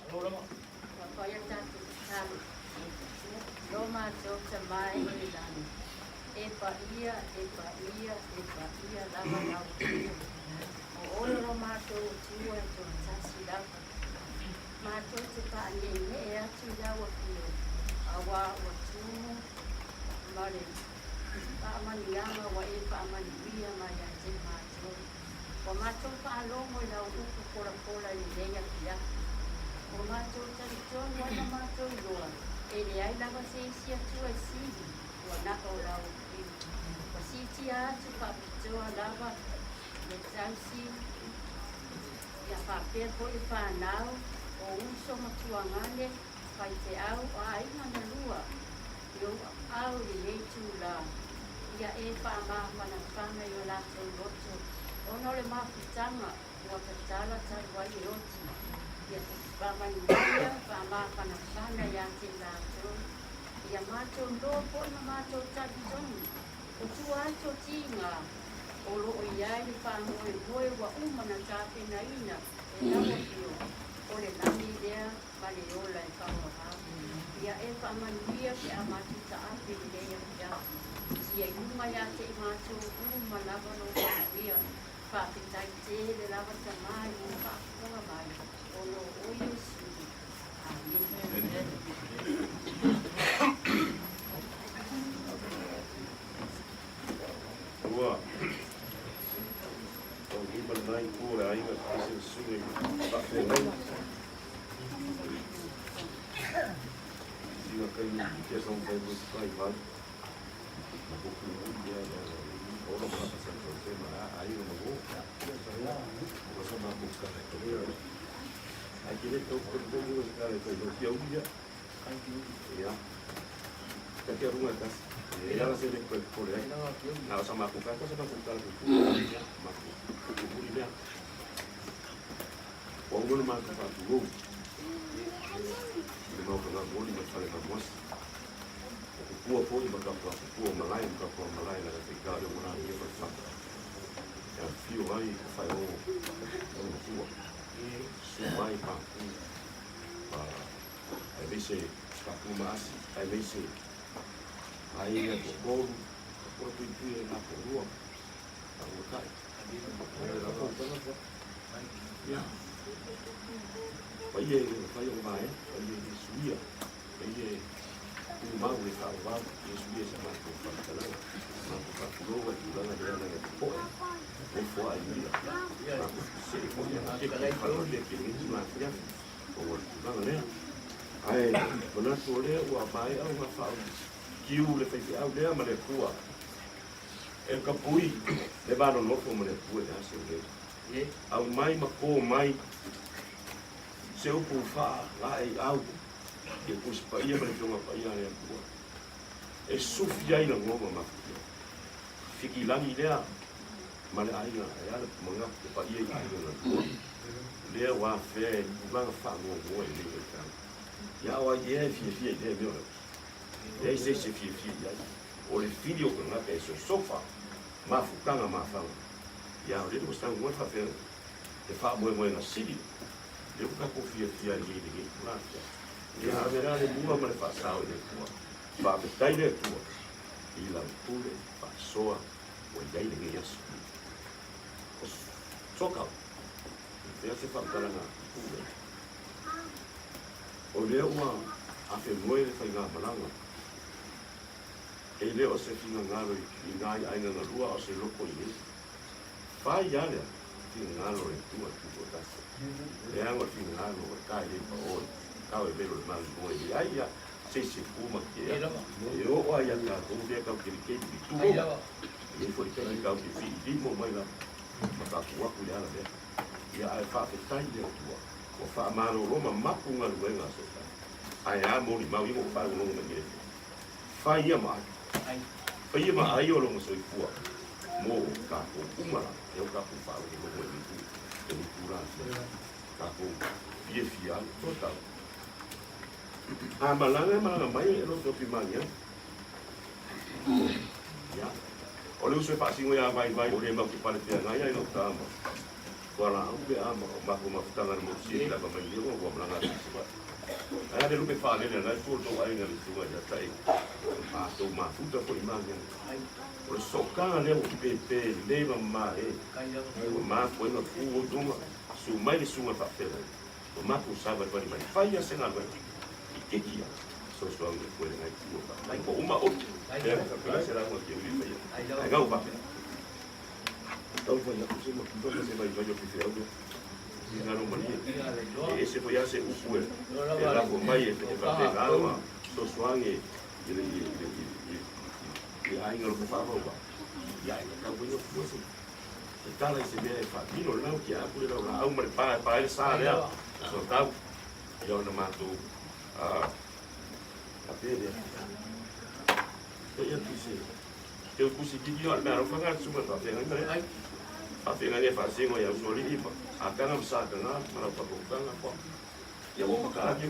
Ua fai a tatou tatalo, Lo matou Tama e i le lagi, e paia, e paia, e paia lava lau Afioga. O oe o lo matou Atua e toatasi lava. Matou te paane'ene'e atu i lau Afioga, auā ua tumu ma le faamanuiaga ua e faamanuia mai ia te matou. Ua matou faalogo i lau upu polapola i lenei afiafi. Ua matou talitonu ai ma matou iloa, e leai lava se isi Atua e sili ua na o lau Afio. Ua siitia atu faapitoa lava le tausi ia faapea foi le fanau o uso ma tuagane, faifeau o aiga na lua i ou aao i lenei itulā, ia e faamafanafana i o latou loto ona o le mafutaga ua tatala talu ai e oti, ia faamanuia faamafanafana ia te latou, ia matou loa foi ma matou talitonu, o tua atu o tiga o lo o i ai le faamoemoe ua uma na tapenaina e lau Afioga, o le lagi lea ma le ola e faaoaoa. Ia e faamanuia pe a matou taape i lenei afiafi. Ia i luga ia te i matou uma lava lou manuia. Faafetai tele lava Tama i lou faafofoga mai ona o oe Iesu. Amene. Ua taulima lena itu o le aiga i se susuga i faafeagaiga. Siga kai kia sa mafai mo se fai na kuku ia olo ma ka sa sa ma ai no mo o sa ma ku ka ai ke le to ko ko mo se ka le ko kia uia ia ka kia runga ka e ala se le ko ko le na sa ma ku ka ko sa ma ku ka ku ia ma ku ku ku lea Ua uma ona matou faatulou i le maota moli ma le fale famoasi. O kupua foi ma tapuapupua o malae ma tapuamalae na faigā o lea ua lagia falefata e afifio ai ka faeogo o le matua. Susu mai Papu aemaise Papu ma Asi aemaise aiga e toatolu, toa tuitui e na toalua, taua tai. Ia. Paia i le mafai o vaea, paia i le suia, paia e tumau le faavavau, ia suia sa matou faamatalaga, matou faatulou ai tulaga lea leaga e popoe, nofo ai ia, matou see foi a keke, faapea ke lenei ma afiafi, ona o le tulaga lea. Ae manatu o lea ua maea ona faakiu le faifeau lea ma le Atua. E ka pui le va nonofo ma le Atua i le aso lenei. Aumai ma kō mai se upu faa-laeiau i le Tusi Paia ma le Afioga Paia a le Atua e sufi ai lagona mafutia. Fikilagi lea ma le aiga e ala manatu le paia i aiga na lua. Lea ua afea i tulaga faagoagoa i lenei vaitau. Ia o ai ea e fiafia i lea mea o le Leai se isi e fiafia i ai. O le fili o tagata e sosofa mafutaga mafaga. Ia o lele ua saunoa le faafeagaiga, le faamoemoega sili lea ua tatou fiafia ai nei i lenei itula afiafi. Ia ave la le mua ma le faasao i le Atua. Faafetai le Atua i lau pule faasoa ua i ai lenei aso. O Sokau, e fea se faamatalaga pule? O lea ua afemoe le faigamalaga, e le o se finagalo i nai aiga galua a o se loko i nei. Fai a lea finagalo o le Atua e tutoatasi. Leaga o le finagalo o le tae lei pa oe, tau e velo le manu moe i ai ia se isi e ku ma ke ea. E oo a ia tatou lea tau ke ke i tu o. E i foi le taimi tau ke fi limo mai lava ma tatou aku i le ala lea. Ia ae faafetai i le Atua ua faamalolo ma mapu galuega a Satani. Ae a molimau ia ua faalogologo mai i le Fai ia ma ai. Fai ia ma ai o lona soifua mo tatou uma lava. E o tatou faalogologo i lenei itula afiafi. Tatou fiafia ai. Toatau. A malaga e malaga mai e loto atu i Magiagi. Ia. O le uso e faasino ia Vaivai o le mau te pale feagai ai lau tama. Fualaau pe a ma o matou mafutaga na motusia i lava mai lea ua malaga atu i Savaii. Ae a le lupe faalele a nai tua o tou aiga le susuga ia tae matou mafuta foi i Magiagi. O le sootaga lea ua pepe lelei ma mamae ua mafua ai ona fu o luga susu mai le susuga faafeagai ua matou savalivali mai fai a se galuega i keki a fesoasoani le koe lengai tua faafetai ua uma ote lea faapea se lauga ki uli faia ae gau faapea. Tau fai atu se mativa ma se vaivai o faifeau lea. Finagalo malie. E ese foi lava se upu e lafo mai e faapena ona fesoasoani i le i le i le aiga o lo o faavauva. Ia e tatau foi ona fua se se tala i se mea e faatino le lau kia aku le lau laau ma le pa e pa ai le sa lea. So tau ia ona matou faapea lea. Ia tu se Teu pusi kiki o le mea alofa nga suka faafeagai ma le ai. Faafeagai e faasego ia usoalii ma akanga ma sakanga ma lau pakokanga kwa. Ia ua maka ake.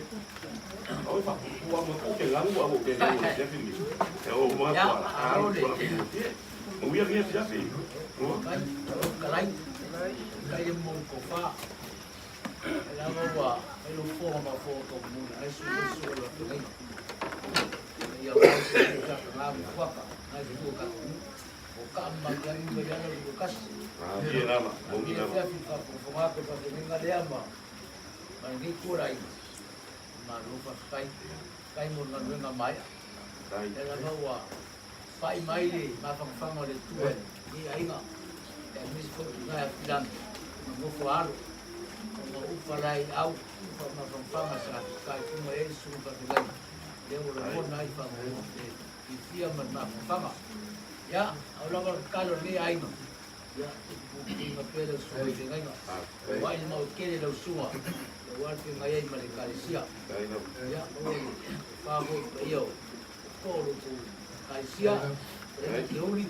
Au e faapupua ma ko ke langu au ke langu le fiafi ni. E o ma kwa la au kwa la fi. O ia ia fiafi. O. Kai kalai. Kai le mo ko fa. Lava ua ai lo fo ma fo to mo ai su su lo te ngai. Ia wa se ka ka ma kwa ka ai ku ka ku. O ka ma ka ni ba ya lo ka si. Ah, ia lava, mo ni lava. Ia fi fa ko fa ko fa ni nga le ma. Ma ni ku rai. Ma lo fa kai. Kai mo na nga mai. Kai. E lava ua pai mai le mafanafana o le Atua i aiga, aemaise foi o tina e Afilangi ma nofo alo, ona upa la i au, upa mafanafana sa taituga i ai le susuga faafeagaiga, lea ua lagona ai le fiafia ma le mafanafana. Ia, au lava le tatalo a lenei aiga, ia, puipuiga pea lau susuga faafeagaiga, auai le maotetele lau susuga, aua le feagai ai ma le Ekalesia. Ia, maua le tofa foi i le paia o Ko lo kou Ekalesia, le te uli,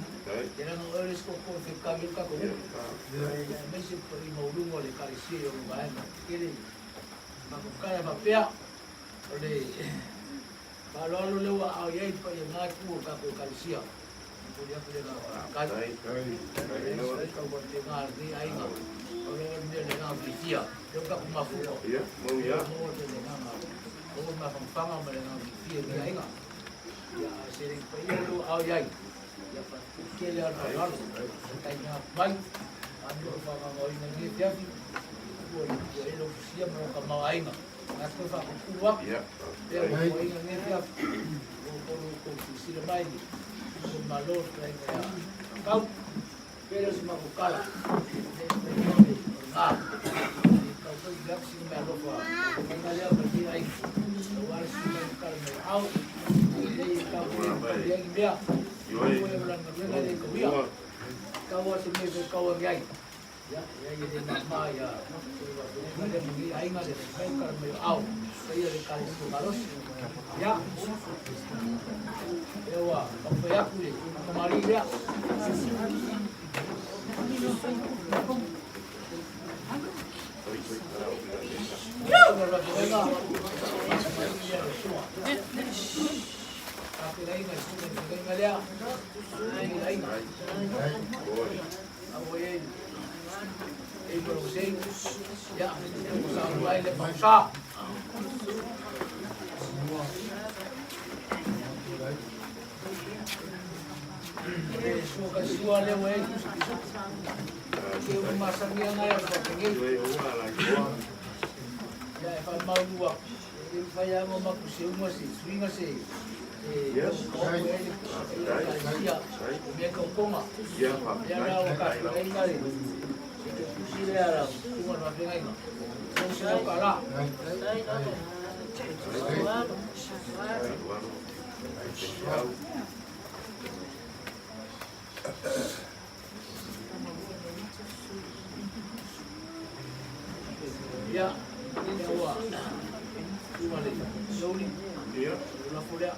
te ranga oe le isi ko te kau i ka ko. Aemaise i mauluga o le Ekalesia i ona vaega tele. Ma ko kaya faapea, o le faaaloalo lea ua aao i ai le paia na itu o tatou Ekalesia. Momoli atu le agaga faafetai. E tau faapena lenei aiga, pau lava le mea o le agaga fiafia, lea ua tatou mafuta. Maua le agaga Maua le mafanafana ma le agaga fiafia i lenei aiga. Ia, a o se alii paia lea ua ao i ai, ia faatupu tele lava le faaaloalo, taimi atu mai, a o faagaogaoina i lenei afiafi, ua ua i ai lou fusia ma lou tamaoaiga. Na toe faatutulu atu, pea ua toeaina i lenei afiafi, ua outou outou silasila mai i le uso o le Malo, le fetalaiga ia Kau, pea lea o se matou tala, nei mea o le na, tau foi i atu sina mea alofa, mai lea ma lenei aiga, aua le susuga i tala mai au, nei tau foi tau i ai ni mea, foi o lana galuega le tauia, tau a se mea foi kau agi ai, ia, ia ia le mama ia, ma le lenei aiga le mai kala mai au, paia le Ekalesia malosi, ia, lea ua taumafai atu le tamalii lea. faafeagaiga i susuga i le feagaiga lea i le aiga. A ua i ai e ma lou sei, ia, ua saolua ai le pausa. O le sua ka sua lea ua i ai tusi pisuku. Ke ua masani anga e o le faapengei. Ia e faamaulu atu, e le mafai lava ona matou seuga se suiga se o e le ekalesia o mea tautoga. Lea la ua tapenaina le tusi lea a lau susuga i le faafeagaiga, $300. Ia, lea ua susuga le Jolie, Ia. o lafo lea.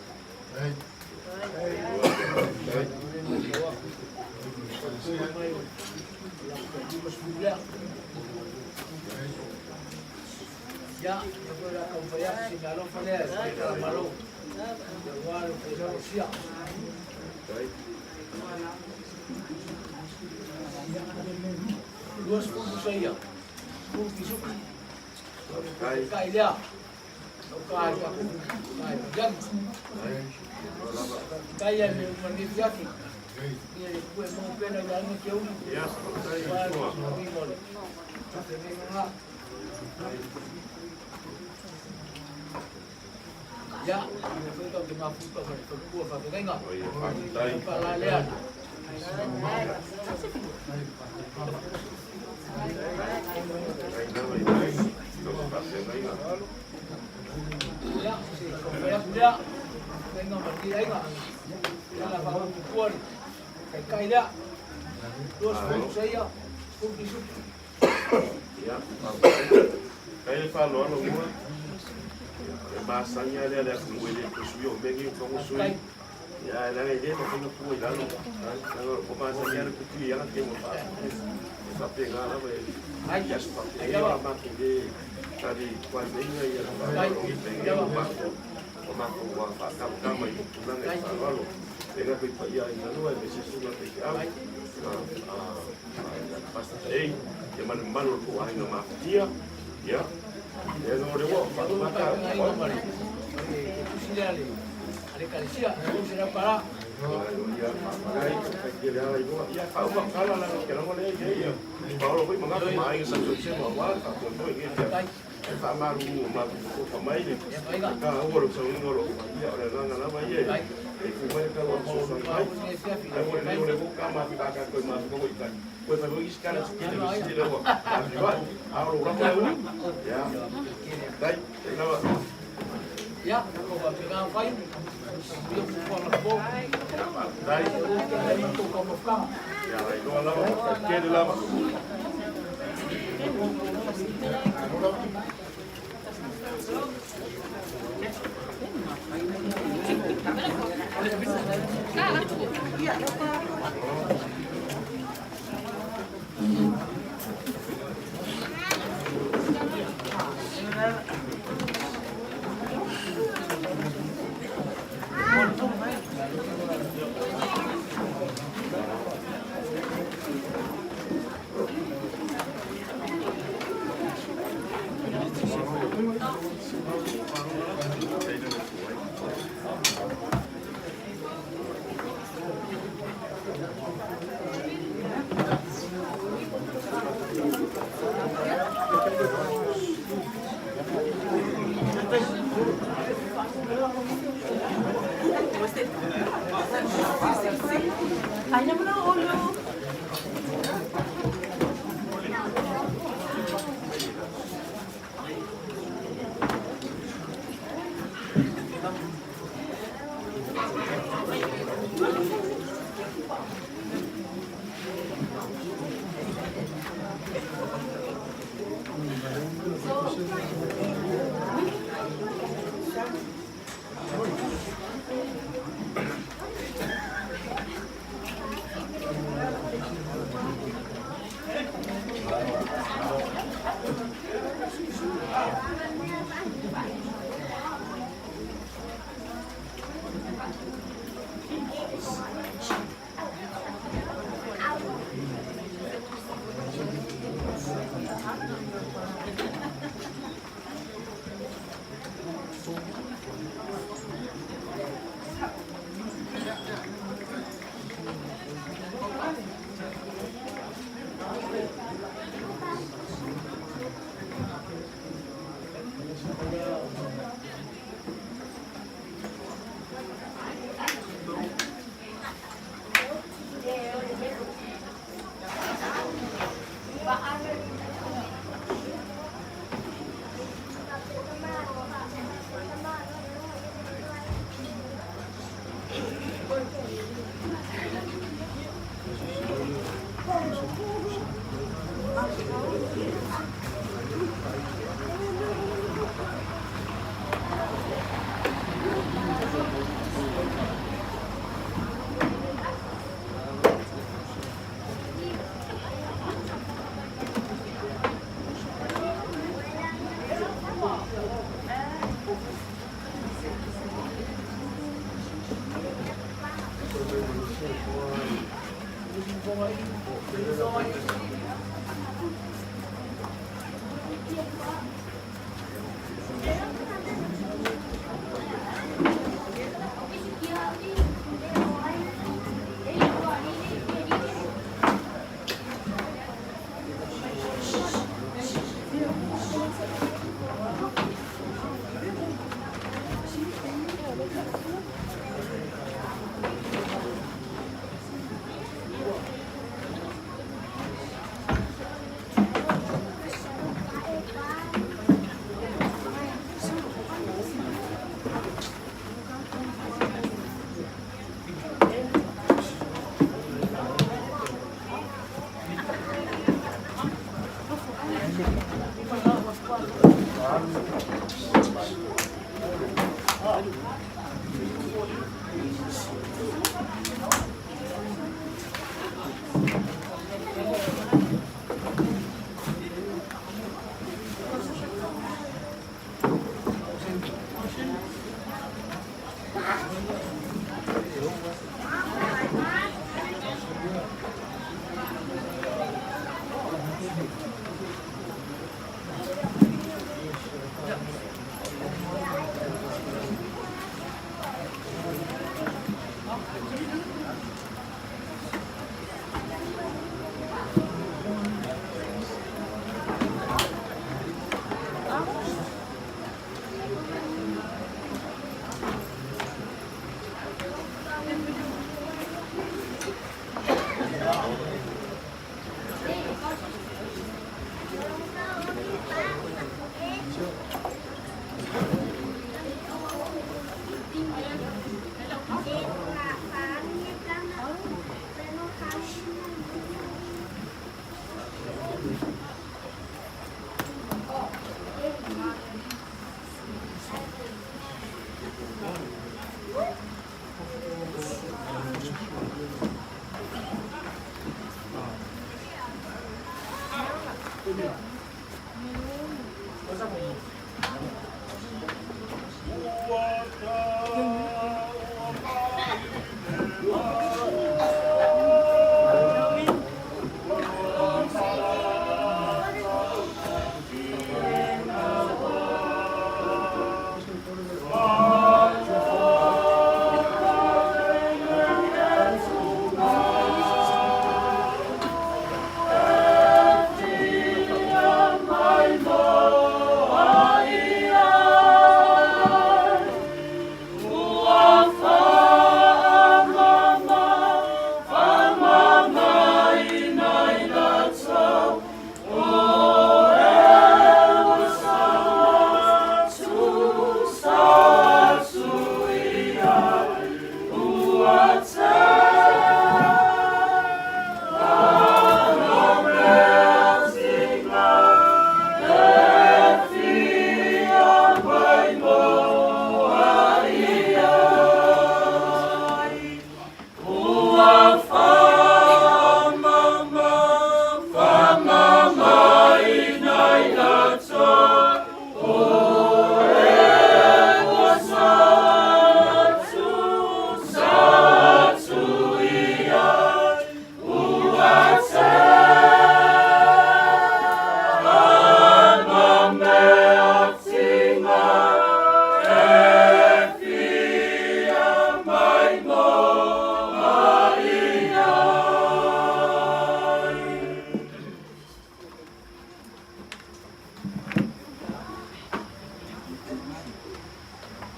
Ia, ia foi la taumafai atu se meaalofa lea e tala malo. Ia aua le Ekalesia. 20 pusa ia, 10 pisuku. Kai lea, o kai ka kai yan. Kai ia me uma ni fiafi. Ia le pue mo pena ia anga ke ulu. Ia, Wa le mo le. Te me nga. Ia, le foi tau te mafuta ma le falua whawhengainga. Pa la lea. Ia, se kaupea lea. Whenga ma ni ainga. Ia la whahupu le. Kai kai lea. 20 pusa ia, 10 pisuku. Ia, kai le faaaloalo mua. E masani lava lea le atunuu e le toe suia o mea nei o faga sui. Ia, e leaga e le mafai ona tua i lalo. Leaga o masani lava le putui i ana temo e faapena lava e i aso faapea ia o matou le tali tuaimeiga ia le faaaloalo i pei o matou o matou ua faatamatama i tulaga i faaaloalo. E gata i paia ai galua e mese susuga faifeau Pastor Taei ia ma le mamalu o le tou aiga mafatia. Ia, e no le ua faatumata. Tusi lea le a le ekalesia, $300. Ia faauma kala la ke lago le ia ia. Paolo foi mangata ma aiga sa tse mo wa ka ko toi nge fia. E faamalulu ma ko fa mai le. Ka ua lo sa unga lo ia o le nganga lava ia. E fu mai ka lo so so mai. Ai mo le le ko ka ma ka ka ko ma ko i kai. Ko fa mo iskala tse le si le wa. A a lo ra ko le. Ya. Dai, lava. Ia, ko wa pega fai. Ia ku la po. Dai. Ko ka mo ka. Ya, ai lo lava, ke le lava. Ay naman ang ulo.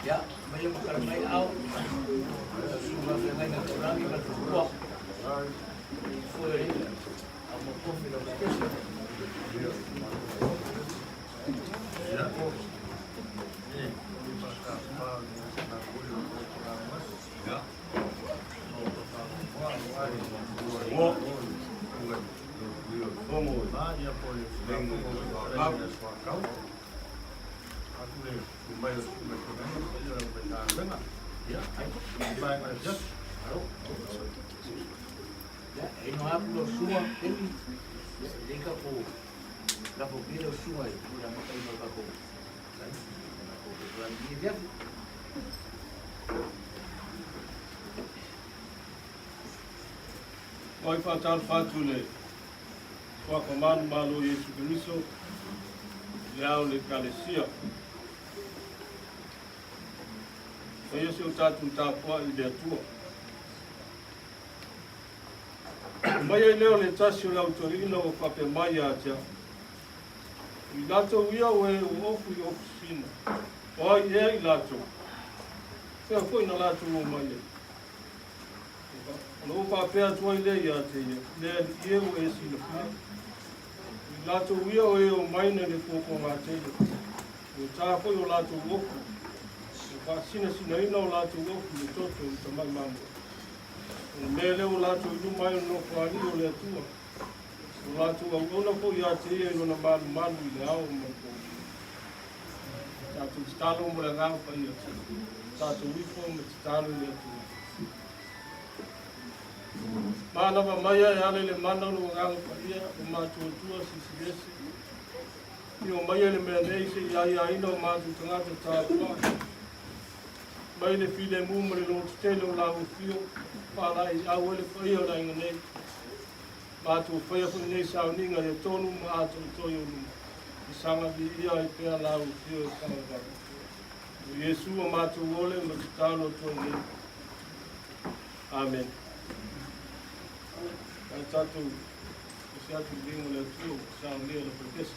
Ia, mai ma tala mai au. Susuga feagaiga taulagi ma le faletua. Foe o le au mo tofi lau sekesi. Ia, e ino atu lau susuga Kemi, ia, e lelei tatou lafo pea lau susuga i le amataina o le tatou polokalame i lenei afiafi. Mai faatalofa atu i le Suafa Manumalo o Iesu Keriso, le ao o le Ekalesia. Faia si o tatou tapuai i le Atua. Mai ai lea o le tasi o le autoeaina ua faapea mai ia te au, O i latou ia o e ua ofu i ofisina, o ai ea i latou? Fea foi na latou omai ai? Ona ou faapea atu ai lea ia te ia, Le Alii e, ua e silafia. O i latou ia o e omai nai le puapuagatele, ua ta foi o latou ofu, ua faasinasinaina o latou ofu i le toto i tamai mamoe. O le mea lea ua latou i luma ai o le Nofoalii o le Atua, ua latou auauna foi ia te ia i lona malumalu i le ao ma le po. Tatou tatalo mo le Agaga Paia, tatou ifo ma tatalo i le Atua. Manava mai e ala i le mana o lou Agaga Paia, o matou Atua Silisiliese, i o mai e le mea nei se i aiaina o matou tagata tapuai. Mai le filemu ma le lototetele o lau afio, faalaeiau ai le paia o le aiga nei. Matou faia foi nei sauniga ia tonu ma atoatoa i ou luma, i saga viia ai pea lau afio e faavavau. O Iesu o matou ole ma tatalo atu ai nei. Amen. Ae tatou ese atu i le viiga o le Atua ua saunia le polokesa.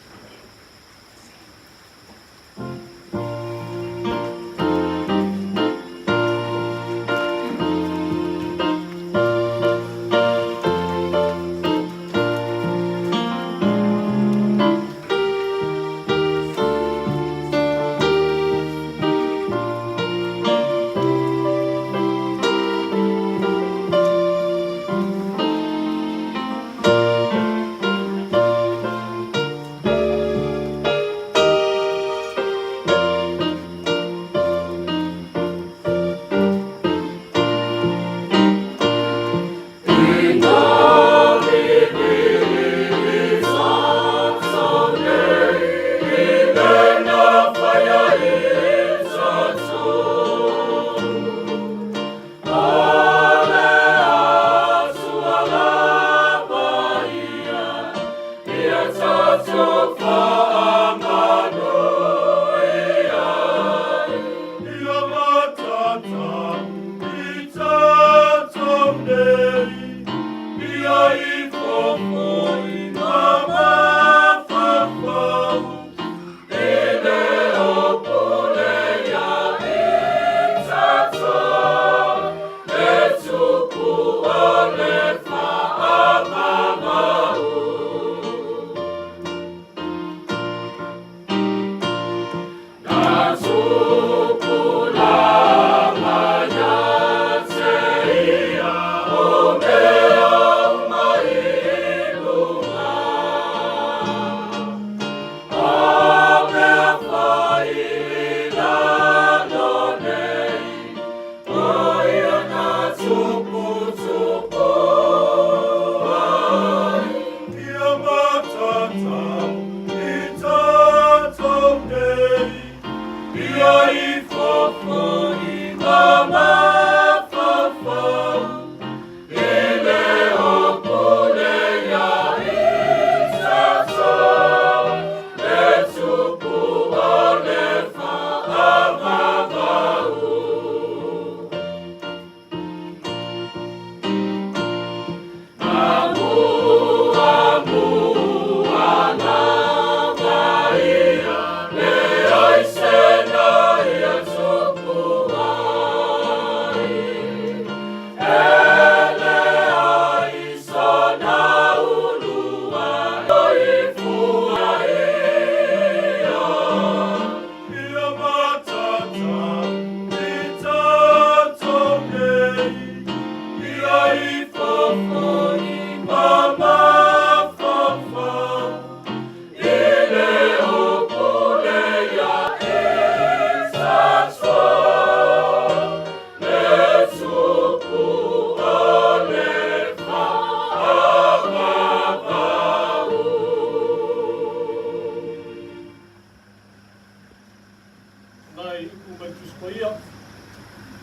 Nai upu mai Tusi Paia,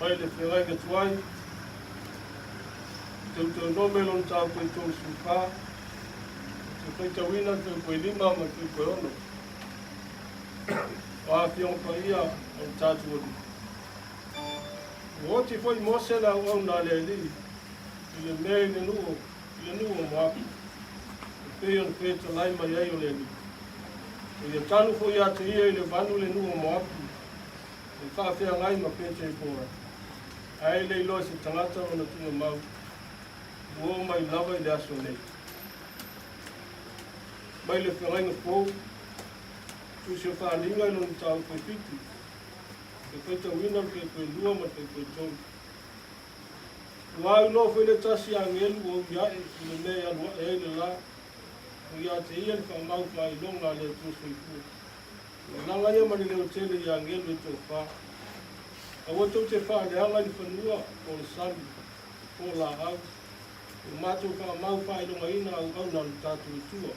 mai le feagaiga tuai. Teuteronome lona mataupu e 34, ou te faitauina le fuaiupu e 5 ma le fuaiupu e 6. O Afioga Paia o le tatou Alii. Ua oti foi Mose le auauna a le Alii i le mea i le nuu i le nuu o Moapi, e pei ona fetalai mai ai o le Alii. O ia tanu foi ia te ia i le vanu le nuu o Moapi, e faafeagai ma Pete-Pora, ae le iloa e se tagata lona tuugamau, ua oo mai lava i le aso nei. Mai le feagaiga fou, Tusi o Faaaliga i lona mataupu e 7, e faitauina le fuaipue 2 ma le fuaipue 3. Ua au iloa foi le tasi agelu ua ui ae i le mea e alu ae ai le la, o ia te ia le faamau faailoga a le Atua Soifua. Ua laga ia ma le leo tele i agelu e toafa. Aua tou te faaleaga i le fanua, po o le sami, po o laau, ua matou faamau faailogaina auauna a lo tatou Atua,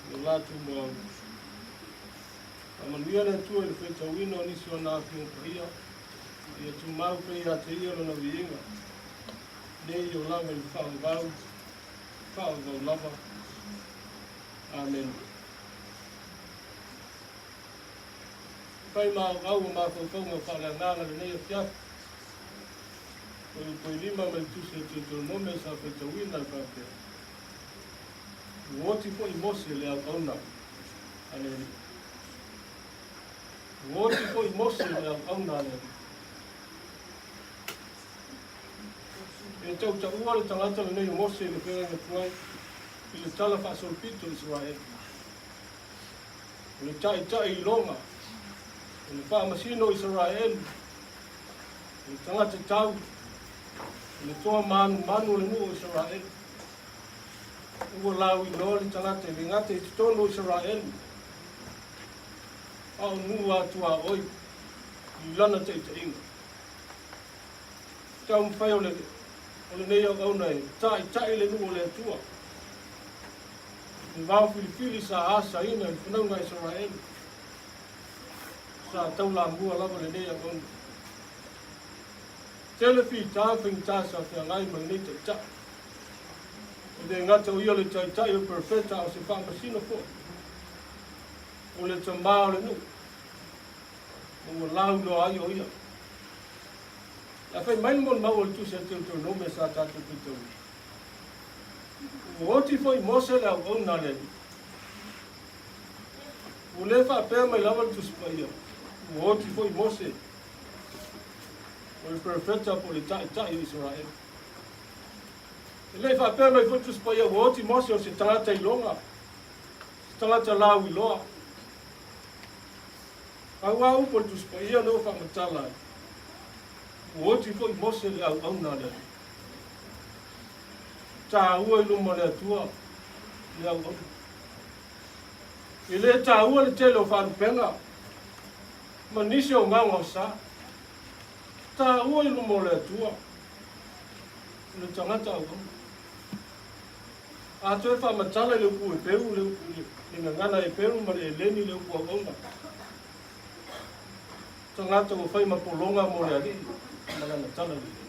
i lo latou moaulu. Faamanuia le Atua i le faitauina o nisi o ana Afioga Paia, ma ia tumau pea ia te Ia Lona viiga, nei o lava i le faavavau, faavavau lava. Amene. Fai ma auau o mafaufauga faaleagaga lenei afiafi. O Upuilima ma le Tusi o Teuteronome sa faitauina e faapea, Ua oti foi Mose le auauna a le Alii. Ua oti foi Mose le auauna a le Alii. E tautaua le tagata lenei o Mose i le feagaiga tuai i le tala faasolopito o Isaraelu. O le taitai iloga, o le faamasino o Isaraelu, o le tagata tau, o le toa manumanu o le nuu o Isaraelu. Ua lauiloa le tagata e le gata i totonu o Isaraelu, a o nuu atuaoi i lana taitaiga. Taumafai o le o lenei auauna e taitai le nuu o le Atua. Le vao filifili sa asaina i le fanauga a Isaraelu, sa taulamua lava lenei auauna. Tele fita faigata sa feagai ma lenei taitai. E le gata o ia le taitai o perofeta a o se faamasino foi. O le tamā o le nuu, ma ua lauiloa ai o ia. Ae fai mai le molimau o le Tusi a Teuteronome sa tatou faitauina. Ua oti foi Mose le auauna a le Alii. Ua le faapea mai lava le Tusi Paia, ua oti foi Mose, o le perofeta po o le taitai o Isaraelu. E le i faapea mai foi le Tusi Paia, ua oti Mose o se tagata iloga, se tagata lauiloa. Pau lava upu o le Tusi Paia lea ua faamatala ai, ua oti foi Mose le auauna a le Alii. Taua i luma o le Atua le auauna. E le taua le tele o faalupega ma nisi o gaogaosa. Taua i luma o le Atua le tagata auauna. A toe faamatala i le upu Heperu, le upu le gagana Heperu ma le Eleni le upu auauna. Tagata ua fai ma pologa mo le Alii ma lana tala lelei.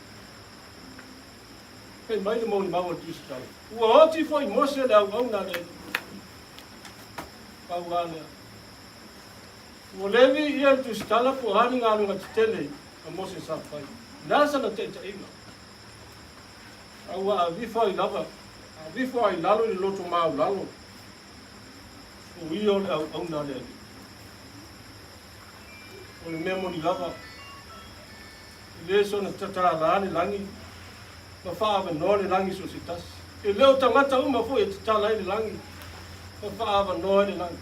Fai mai le molimau a le Tusitala, ua oti foi Mose le auauna a le Alii. Pau lava lea. Ua le viia le Tusitala po o a ni galuega tetele a Mose sa fai. O le a sana taitaiga? A ua avifo ai lava, avifo ai lalo i le loto maulalo, o ia o le auauna a le Alii. O le mea moni lava, e le soona tatala le lagi ma faaavanoa le lagi so o se tasi. E le o tagata uma foi e tatala ai le lagi ma faaavanoa ai le lagi.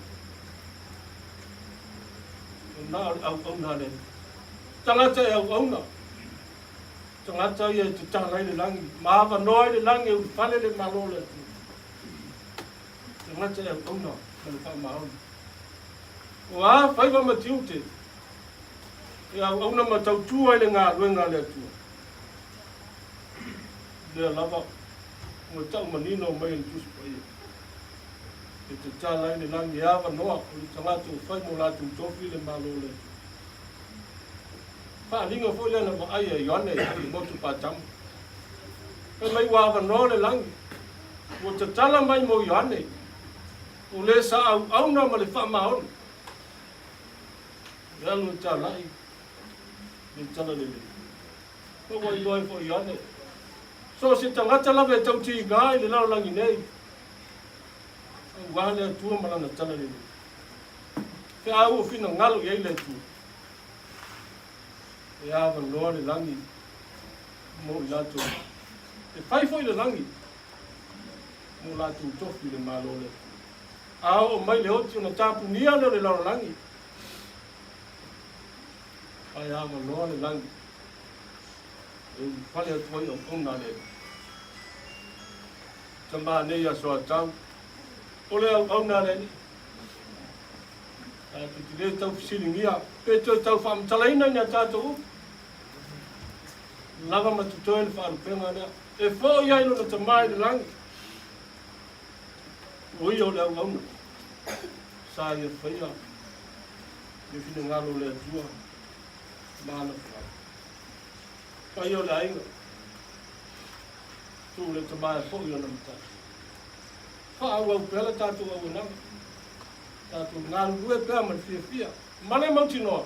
O na o le auauna a le Alii. Tagata e auauna, tagata ia e tatala ai le lagi ma avanoa ai le lagi e ulufale le Malo o le Atua. Tagata e auauna ma le faamaoni. O a faiva ma tiute e auauna ma tautua i le galuega a le Atua, lea lava ua tau manino mai e le Tusi Paia, e tatala ai le lagi e avanoa o le tagata ua fai mo latou tofi le Malo o le Atua. Faaaliga foi lea na vaaia e Ioane i le motu Patamo. Fai mai ua avanoa le lagi, ua tatala mai mo Ioane, o le sa auauna ma le faamaoni. E alu e talai le talalelei. Ma ua iloa ai foi Ioane, so o se tagata lava e tau tiga i le lalolagi nei, aua le Atua ma lana talalelei. Feau o finagalo i ai le Atua. E avanoa le lagi mo i latou. E fai foi le lagi mo latou tofi i le Malo o le Atua. A oo mai le oti ona tapunia lea o le lalolagi, ae avanoa le lagi e ulufale atu ai auauna a le Alii. Tama nei ia Soatau, o le auauna a le Alii. Tatou te le tau fesiligia pe toe tau faamatalaina i ni a tatou upu. Lava ma totoe le faalupega lea e foi ai lona Tama i le lagi. O ia o le auauna sa ia faia le finagalo o le Atua ma ana feau. Paia o le aiga, tu le Tama e foi ona matai. Faaauau pea le tatou auaunaga, tatou galulue pea ma le fiafia ma le mautinoa.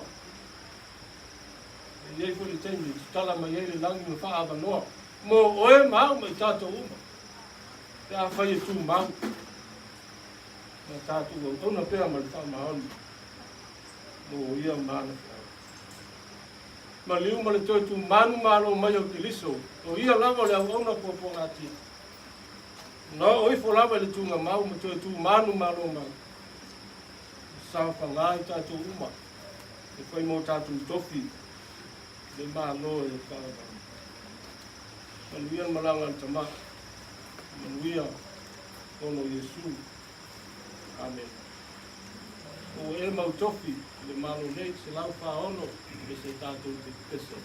E i ai foi le taimi e tatala mai ai le lagi ma faaavanoa mo oe ma au ma i tatou uma, pe afai e tumau ma tatou auauna pea ma le faamaoni mo ia ma ana feau. Maliu ma le toe tumanu malo mai o Keriso, o ia lava o le auauna puapuagatia. Na oo ifo lava i le tugamau ma toe tumanu malo mai. Saofaga i tatou uma e fai mo tatou tofi le Malo e faavavau. Manuia le malaga a le Tama. Manuia ona o Iesu. Amene. Ua e mau tofi i le Malo nei, 146 pese tatou te pepese ai.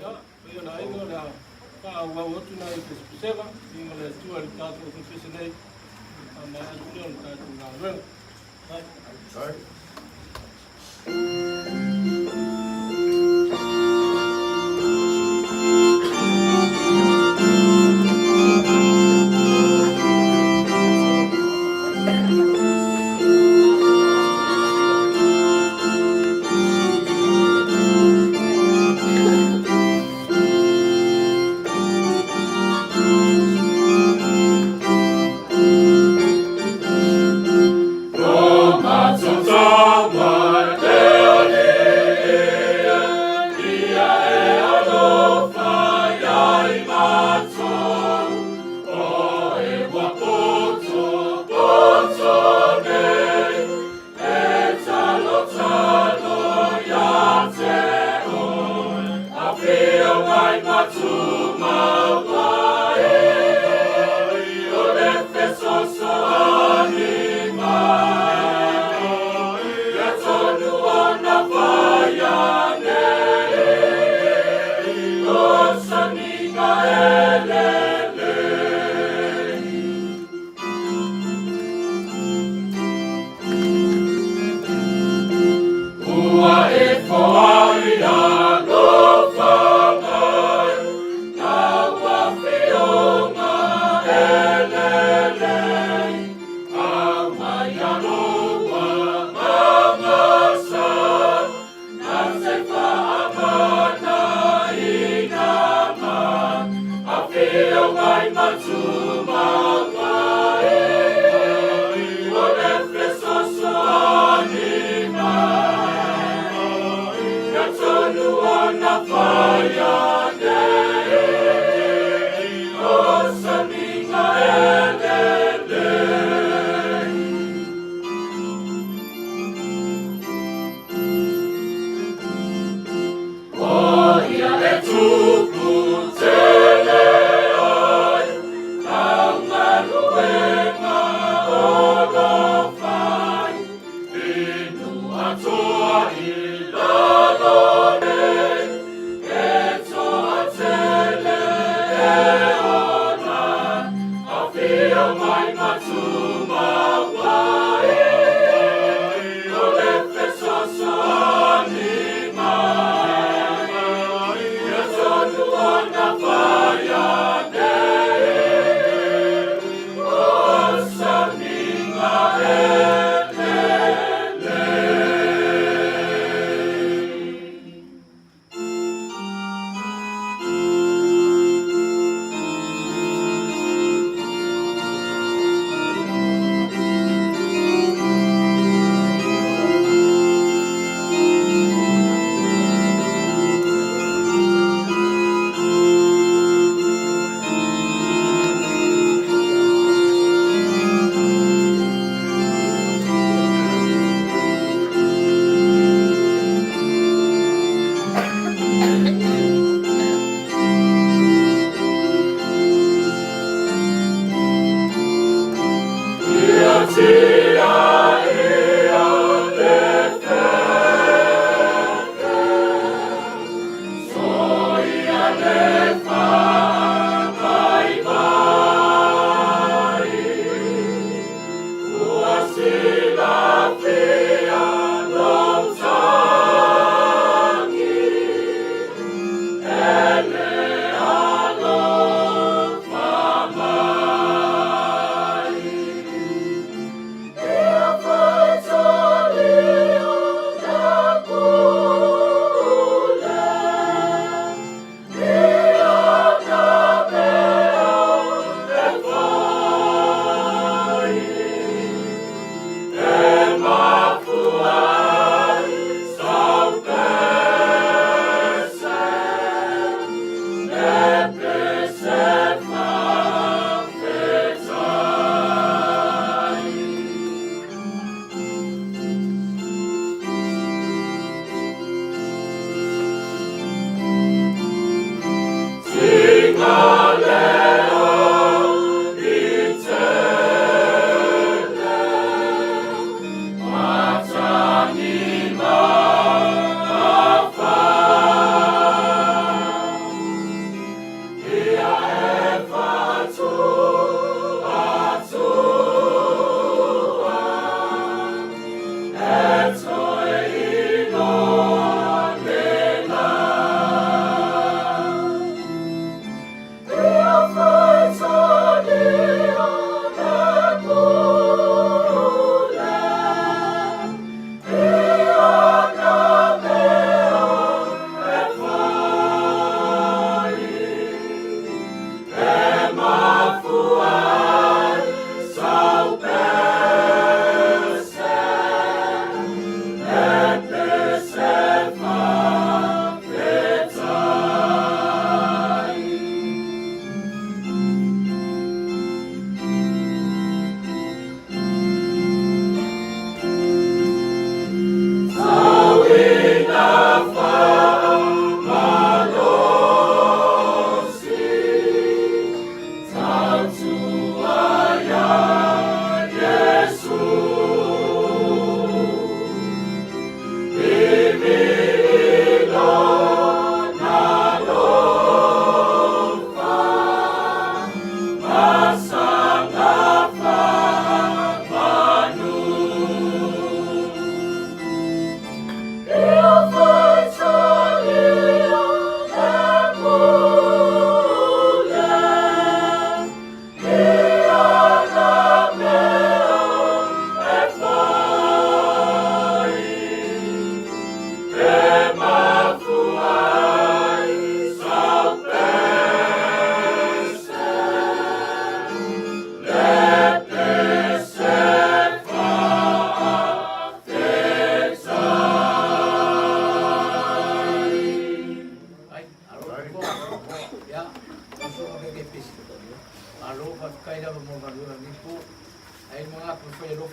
Ia, paia o le aiga o le a faaauau atu nai pesepesega i ma le Atua i le tatou ofisa nei, faamaea atu lea o le tatou galuega. Vai. Ai.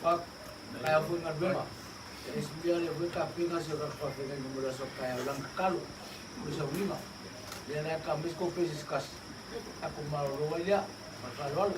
Park, taeao foi galuega. Ia le isi mea lea foi tapena si o tatou faafeagaiga mo le aso taeao i lana tatalo mo le sauniga. Lea la e aumai se tou pese se tasi, tatou malolo ai lea. Ma le faaaloalo.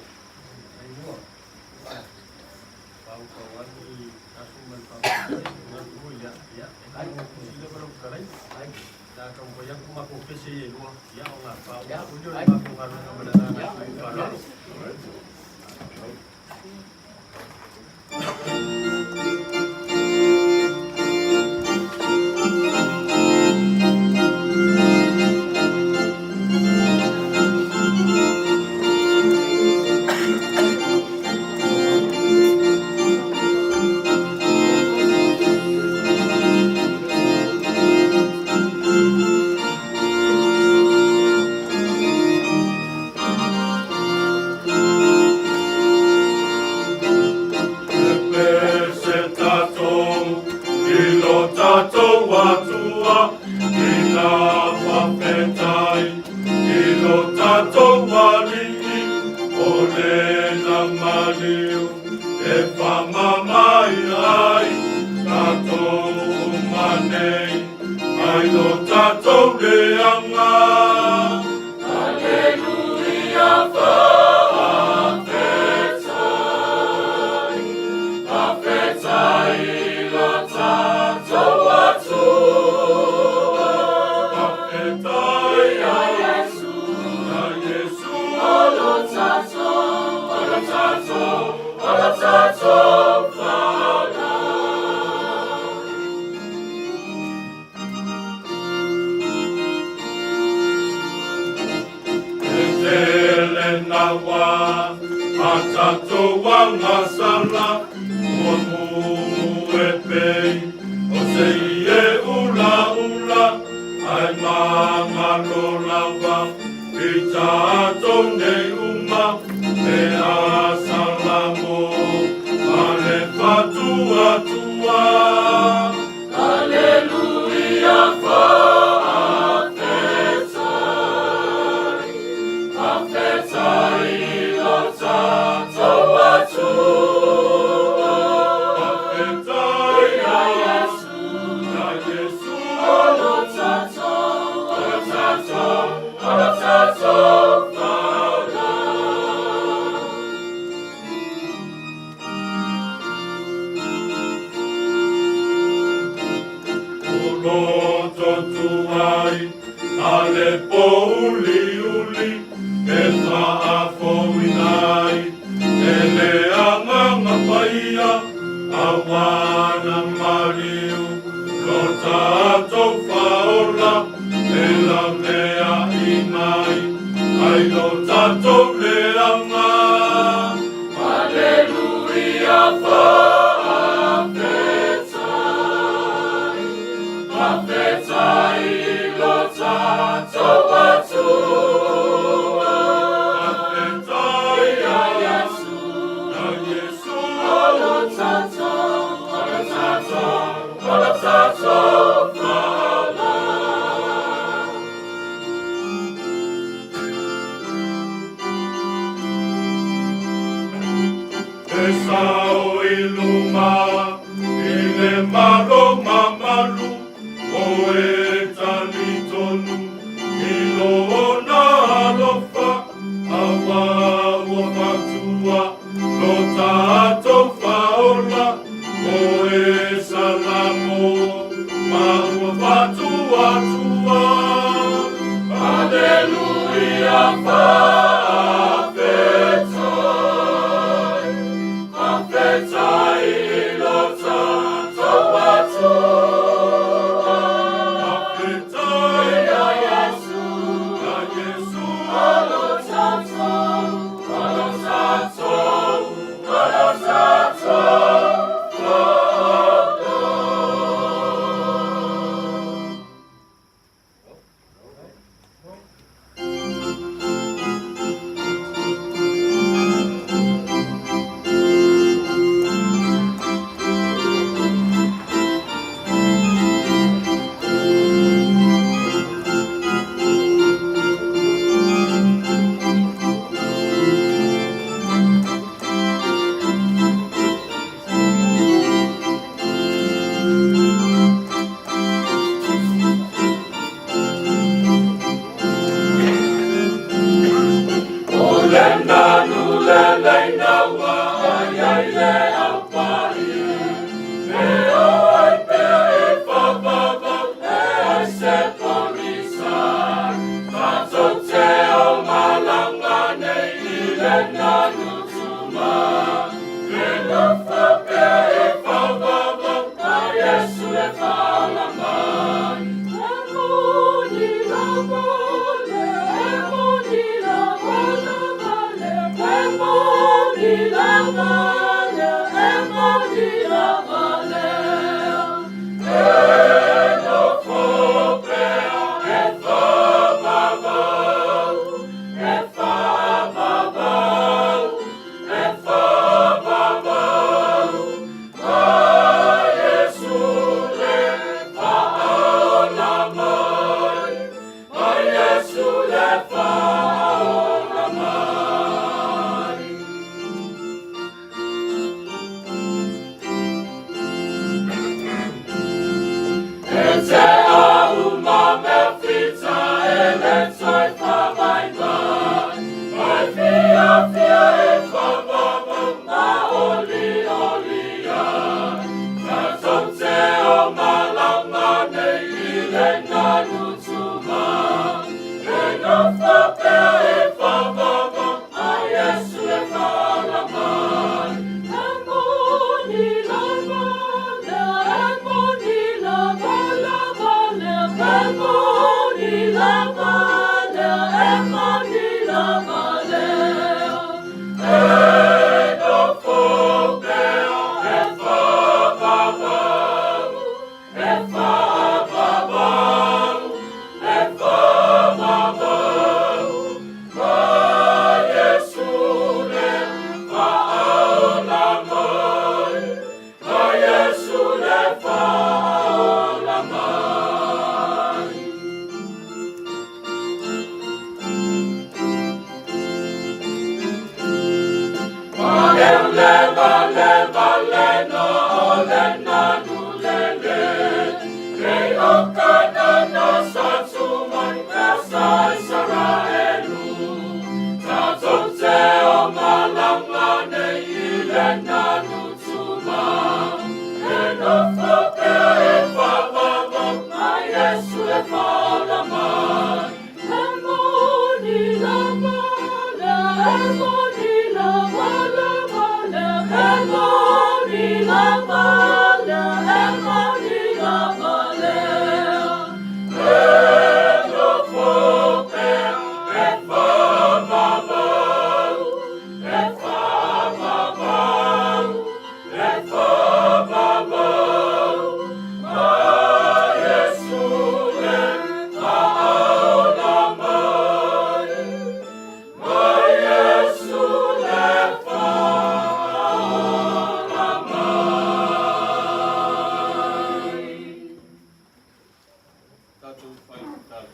Tatou fai tatalo.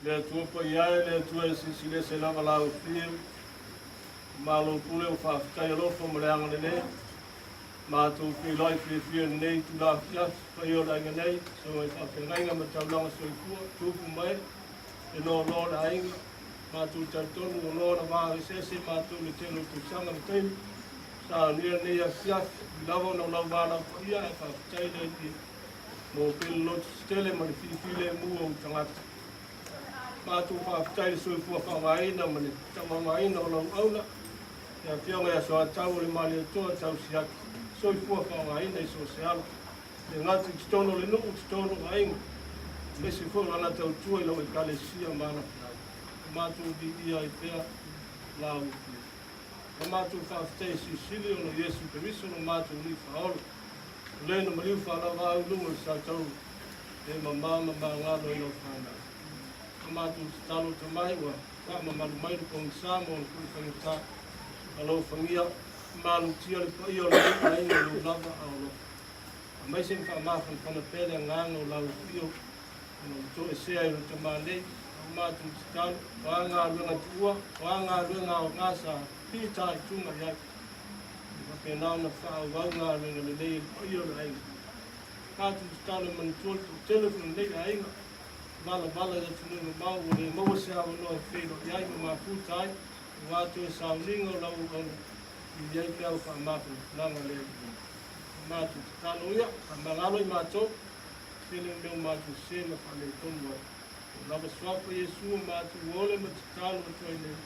Le Atua paia e, le Atua e silisili ese lava lau fiu, malo pule o faafetai alofa ma le agalelei, matou feiloai fiafia i lenei itula afiafi, paia o le aiga nei, susuga i faafeagaiga ma taulaga soifua, tupu ma ee, le loaloa o le aiga, matou talitonu ua loa ona vaeseese matou i le tele o tausaga ma taimi, saunia lenei afiafi, ui lava ona o lau valaau paia ae faafetai le Alii. Mo pele loto tele ma le filifilemu o ou tagata. Matou faafetai i le soifua faaaogaina ma le tauaogaina o lau aula, le Afioga ia Soatau o le Malietoa tausi atu, soifua faaaogaina i so o se ala, e le gata i totonu o le nuu, totonu o aiga, aemaise foi o lana tautua i lau Ekalesia ma ana feau. O matou viia ai pea la outou. Ma matou faafetai e silisili ona o Iesu Keriso lo matou Alii Faaola. O le na maliu faalava au i luga o le sa-taulu, e mama ma magalo ai lau fanau. O matou tatalo tamai ua faamamalu mai le pogisa ma ona foi faigata. Alofagia, malutia le paia o lenei aiga i lou lava a o alofa. Aemaise ma faamafanafana pea le agaga o lau afio ona ua toesea i lo tama nei. O matou tatalo, o a galuega tuua, o a galuega aoga sa fitaituga i ai. E faapena ona faaauau galuega lelei e le paia o le aiga. Tatou tatalo e manatua le toatele o lenei aiga, valavala i atunuu mamao ua le maua se avanoa e feiloai ai ma mafuta ai aua toe sauniga o lau auauna i ai peau faamafanafanaga le Alii. Matou tatalo ia, faamagalo i matou. Tele o mea ua matou sese ma faaletonu ai. O lava suafa Iesu ua matou ole ma tatalo atu ai nei.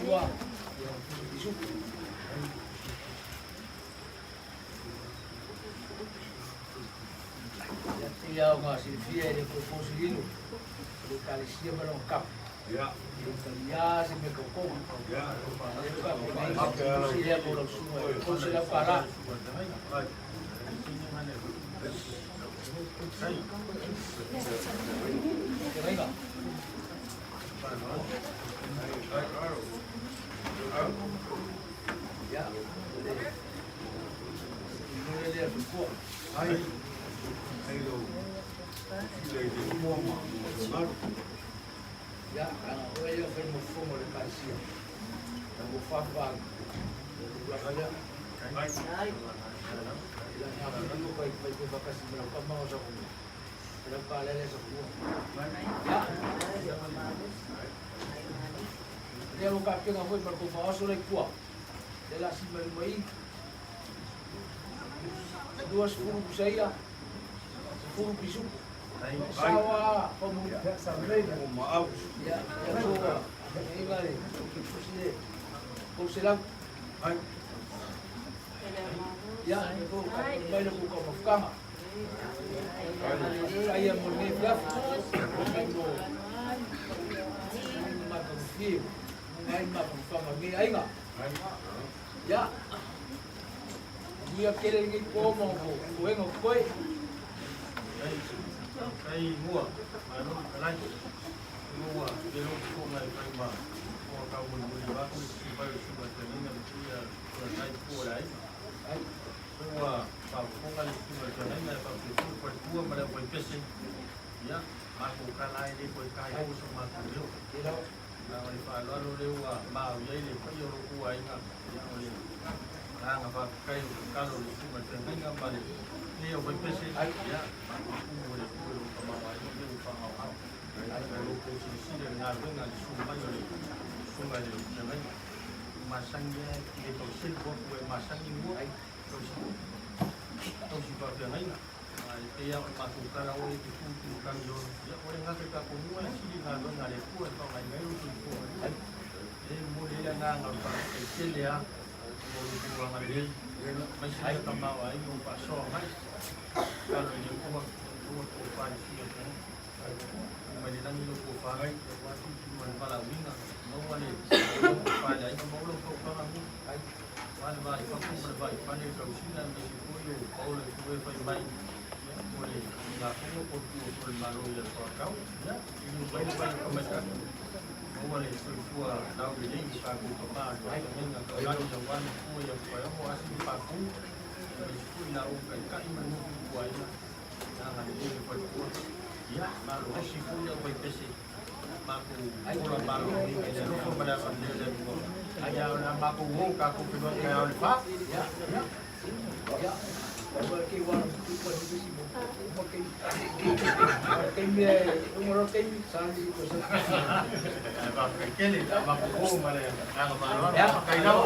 Tua, ia, pisupu. Ia te ia o ngā silafia e le toe po se lilo, o le Ekalesia ma lona kapa. Ia talia se mea tautoga. A lea ua faapenei se tusi lea mo lau susuga e $300. Fetalaiga. Ia, o le lea lea faletua. Ai, ai lou fila i le mua ma malu. Ia, leaga oe lea o fai ma fofoga o le Ekalesia. Lau tofa Papalagi, o le tulaga lea. Ai. Ia, na filifili o fai fai faatasi ma lau tama o Sakonua. O lau kalele Sakonua. Ia. Lea ua kapena foi ma le tou faaoso lea i tua. Lea la sima i luma i i. 20 pusaia, 10 pisuku. Sao a pamu. Ia, ia so inga le pusi le 300. Ia, e ko mai le ku ka mafukanga. Ai mo le fiafi. Ai mo ma ka fie. Ai ma ka fanga me aiga. Ia. Ia kele lenei po ma o koega o koe. Kai mua, malo kalai. Mua, le lo ko ngai kai ma o ka mo mo le ba ko si ba si ba te linga le tia ko nai ko lai. Ai ua pa ko ngai si ba te linga pa ko ko ko ma le ko pese. Ia, ma ko kalai le ko kai ko so ma ko leo. Na o le faaaloalo lea ua maauia ai le paia o lou aiga, ia o le agaga faafetai o le tatalo i le susuga i le feagaiga ma lenei aufaipese, ia matou e le Atua i lou tamaoaiga lea ua faagaogao. Ai o lo outou silasila i le galuega i le susu mai o le susuga i le feagaiga. Ua masani lava e le tau selu atu e masani mua tausi faafeagaiga. Ae pei lava o le matou tala oe e te tu tu tagi ono. Ia o le gata i tatou mua e sili galuega a le Atua e faaaogaina ai lou soifua manuia. E momoli ai le agaga o le faafetai tele lava mo lou tulaga lelei aemaise lea tamaoaiga ua faasoa mai. Tatalo i le Atua, Atua tofa i sui atunuu. Tuu mai le lagi lau tofa aua tutu ma le valaauina. Maua le tofa i le aiga, maua lau taufaga mua. Aua le va i fafo ma le va i fale i le tausiga aemaise foi o paola i tua e fai mai mo le Tulafono po o le Tua o le Malo ia Soatau. Ia, liliu mai le vai o Tamaitai, maua le soifua laulelei o tatou tama o le Feagaiga Taulagi aua le Matua ia Tuaeono Asi ma Papu, aemaise foi la outou taitai ma le nofo tuaina, ia agalelei le faletua. Ia, malolosi foi le aufaipese. Matou ola maloloina i le alofa ma le agalelei o le Atua. Ai a o le a matou o tatou feiloai taeao i le fa. Ia, ia, ia. Ua kei wala tupa ni bisi mo. Mo kei kei me uma ro kei sa ni ko sa. Ai ba kai kele a matou o ma le agaga faaaloalo. Kai lava.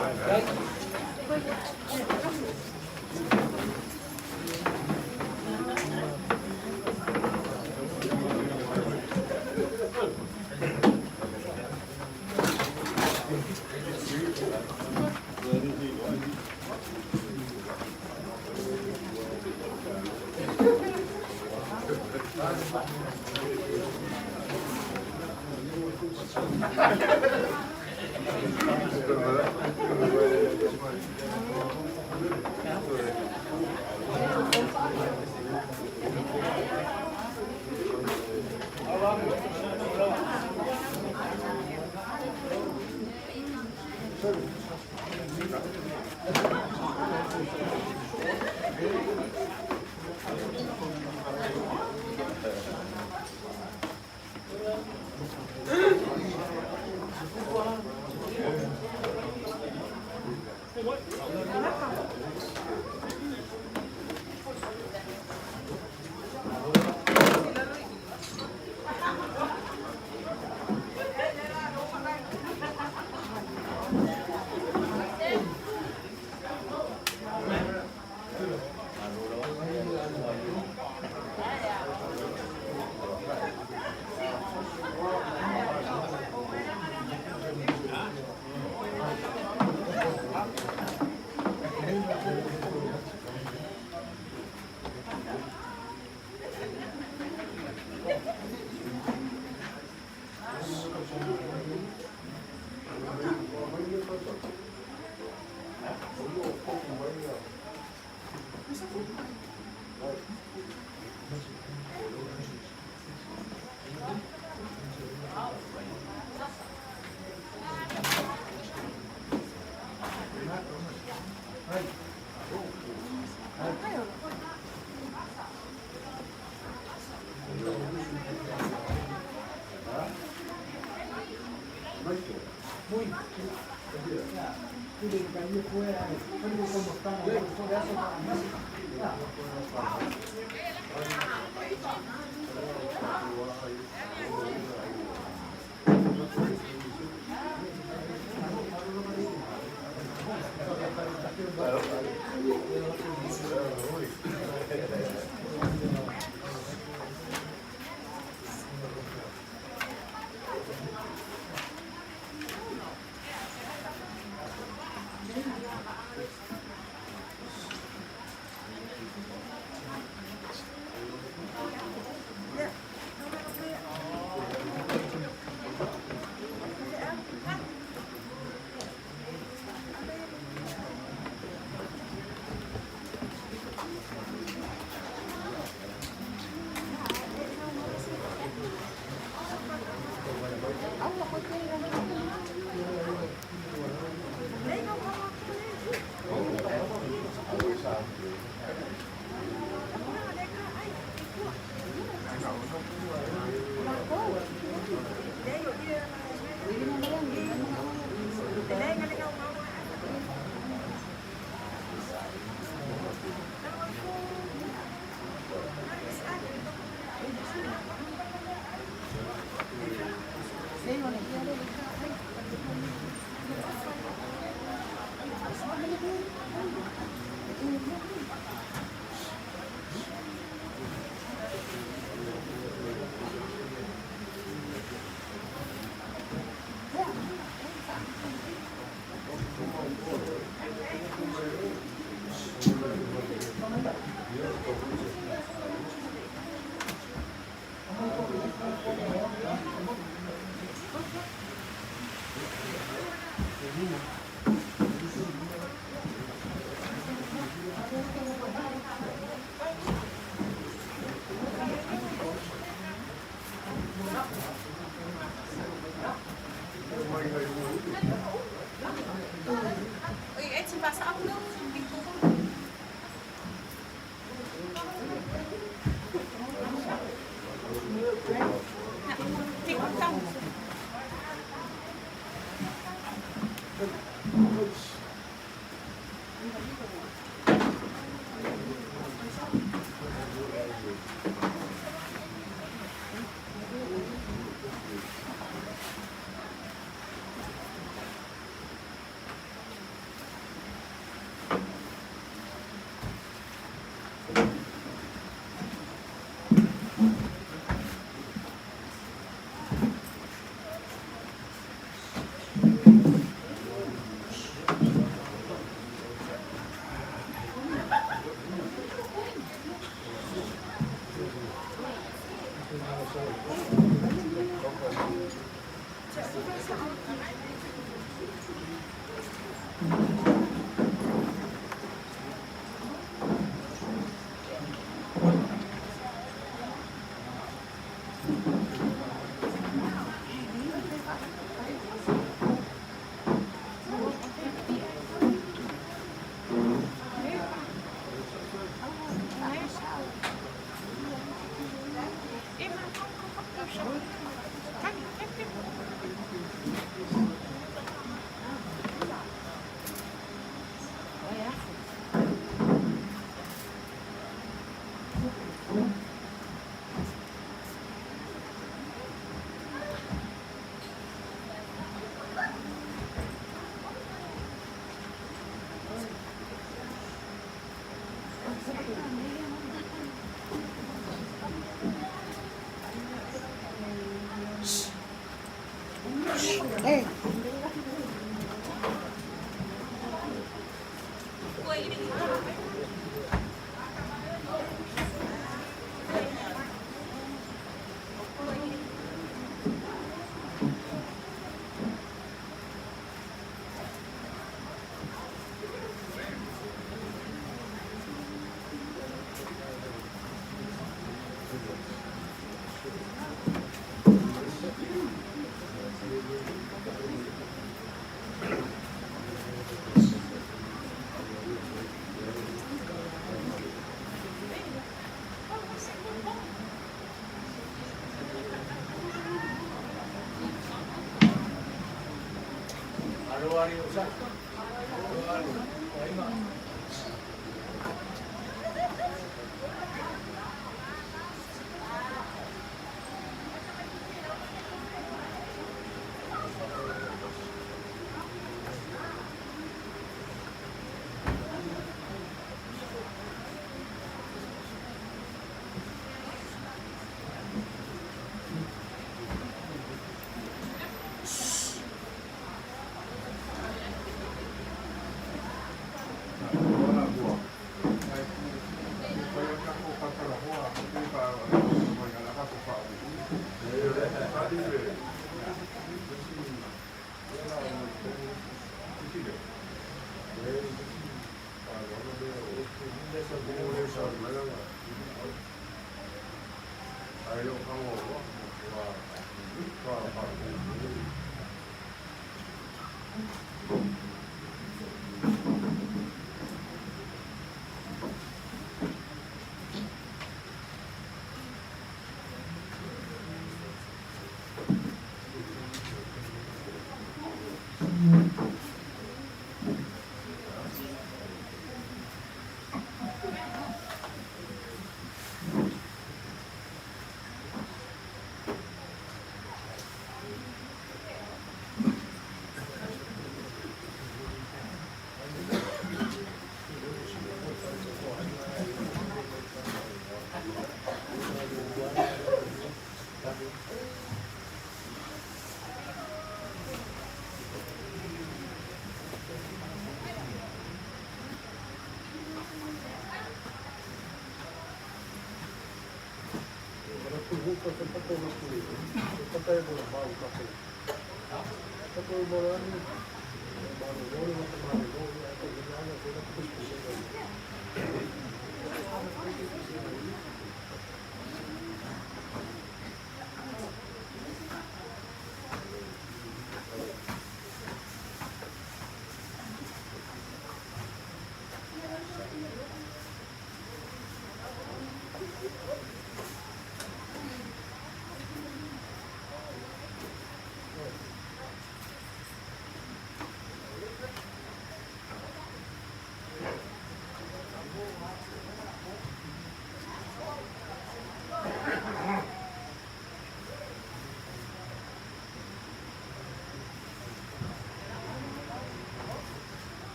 Malo ari o sa. Malo ari. O aiga.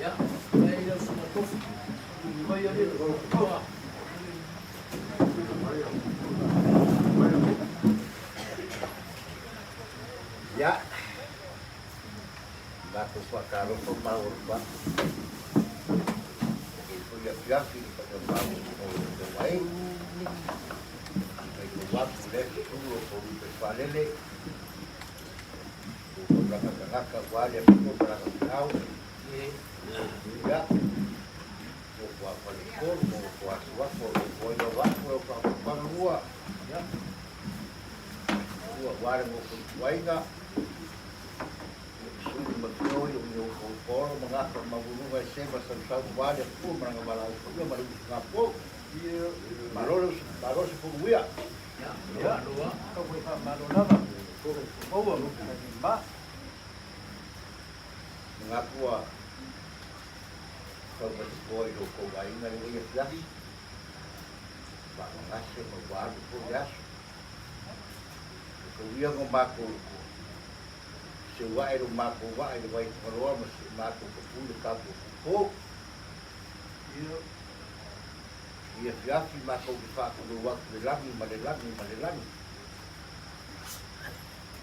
Ia, e i au suma tofu. Mai ali toa. Ia, matou faatalofa ma olofa i lenei afiafi i le paia maualuga o le tou aiga. Faitau atu lea i totonu o tou upefaalele, ua taulaga tagata aua le Atua ma lana finau. Ia, nofo a faletolu ma nofo a suafa o nofo ai lava atu lau faapapaga lua. Ia, lua aua le nofo i tuaiga. Sui ma Fioi o ni o Paolo ma gafa maualuga e se ma sausau aua le Atua ma lana valaau paia ma le usugafono. Malo le malo se fonuia. Ia, tau foi faamalo lava. Maua ma. Manatu ua taumatikoa i lo tou aiga lenei afiafi. Faamagase ma ua alu foi le aso. Tauia ma matou seu ae lo matou vaa i le vai Fagaloa ma si o matou papu i le tatou pō. I afiafi matou te faatulou atu i le lagi ma le lagi ma le lagi.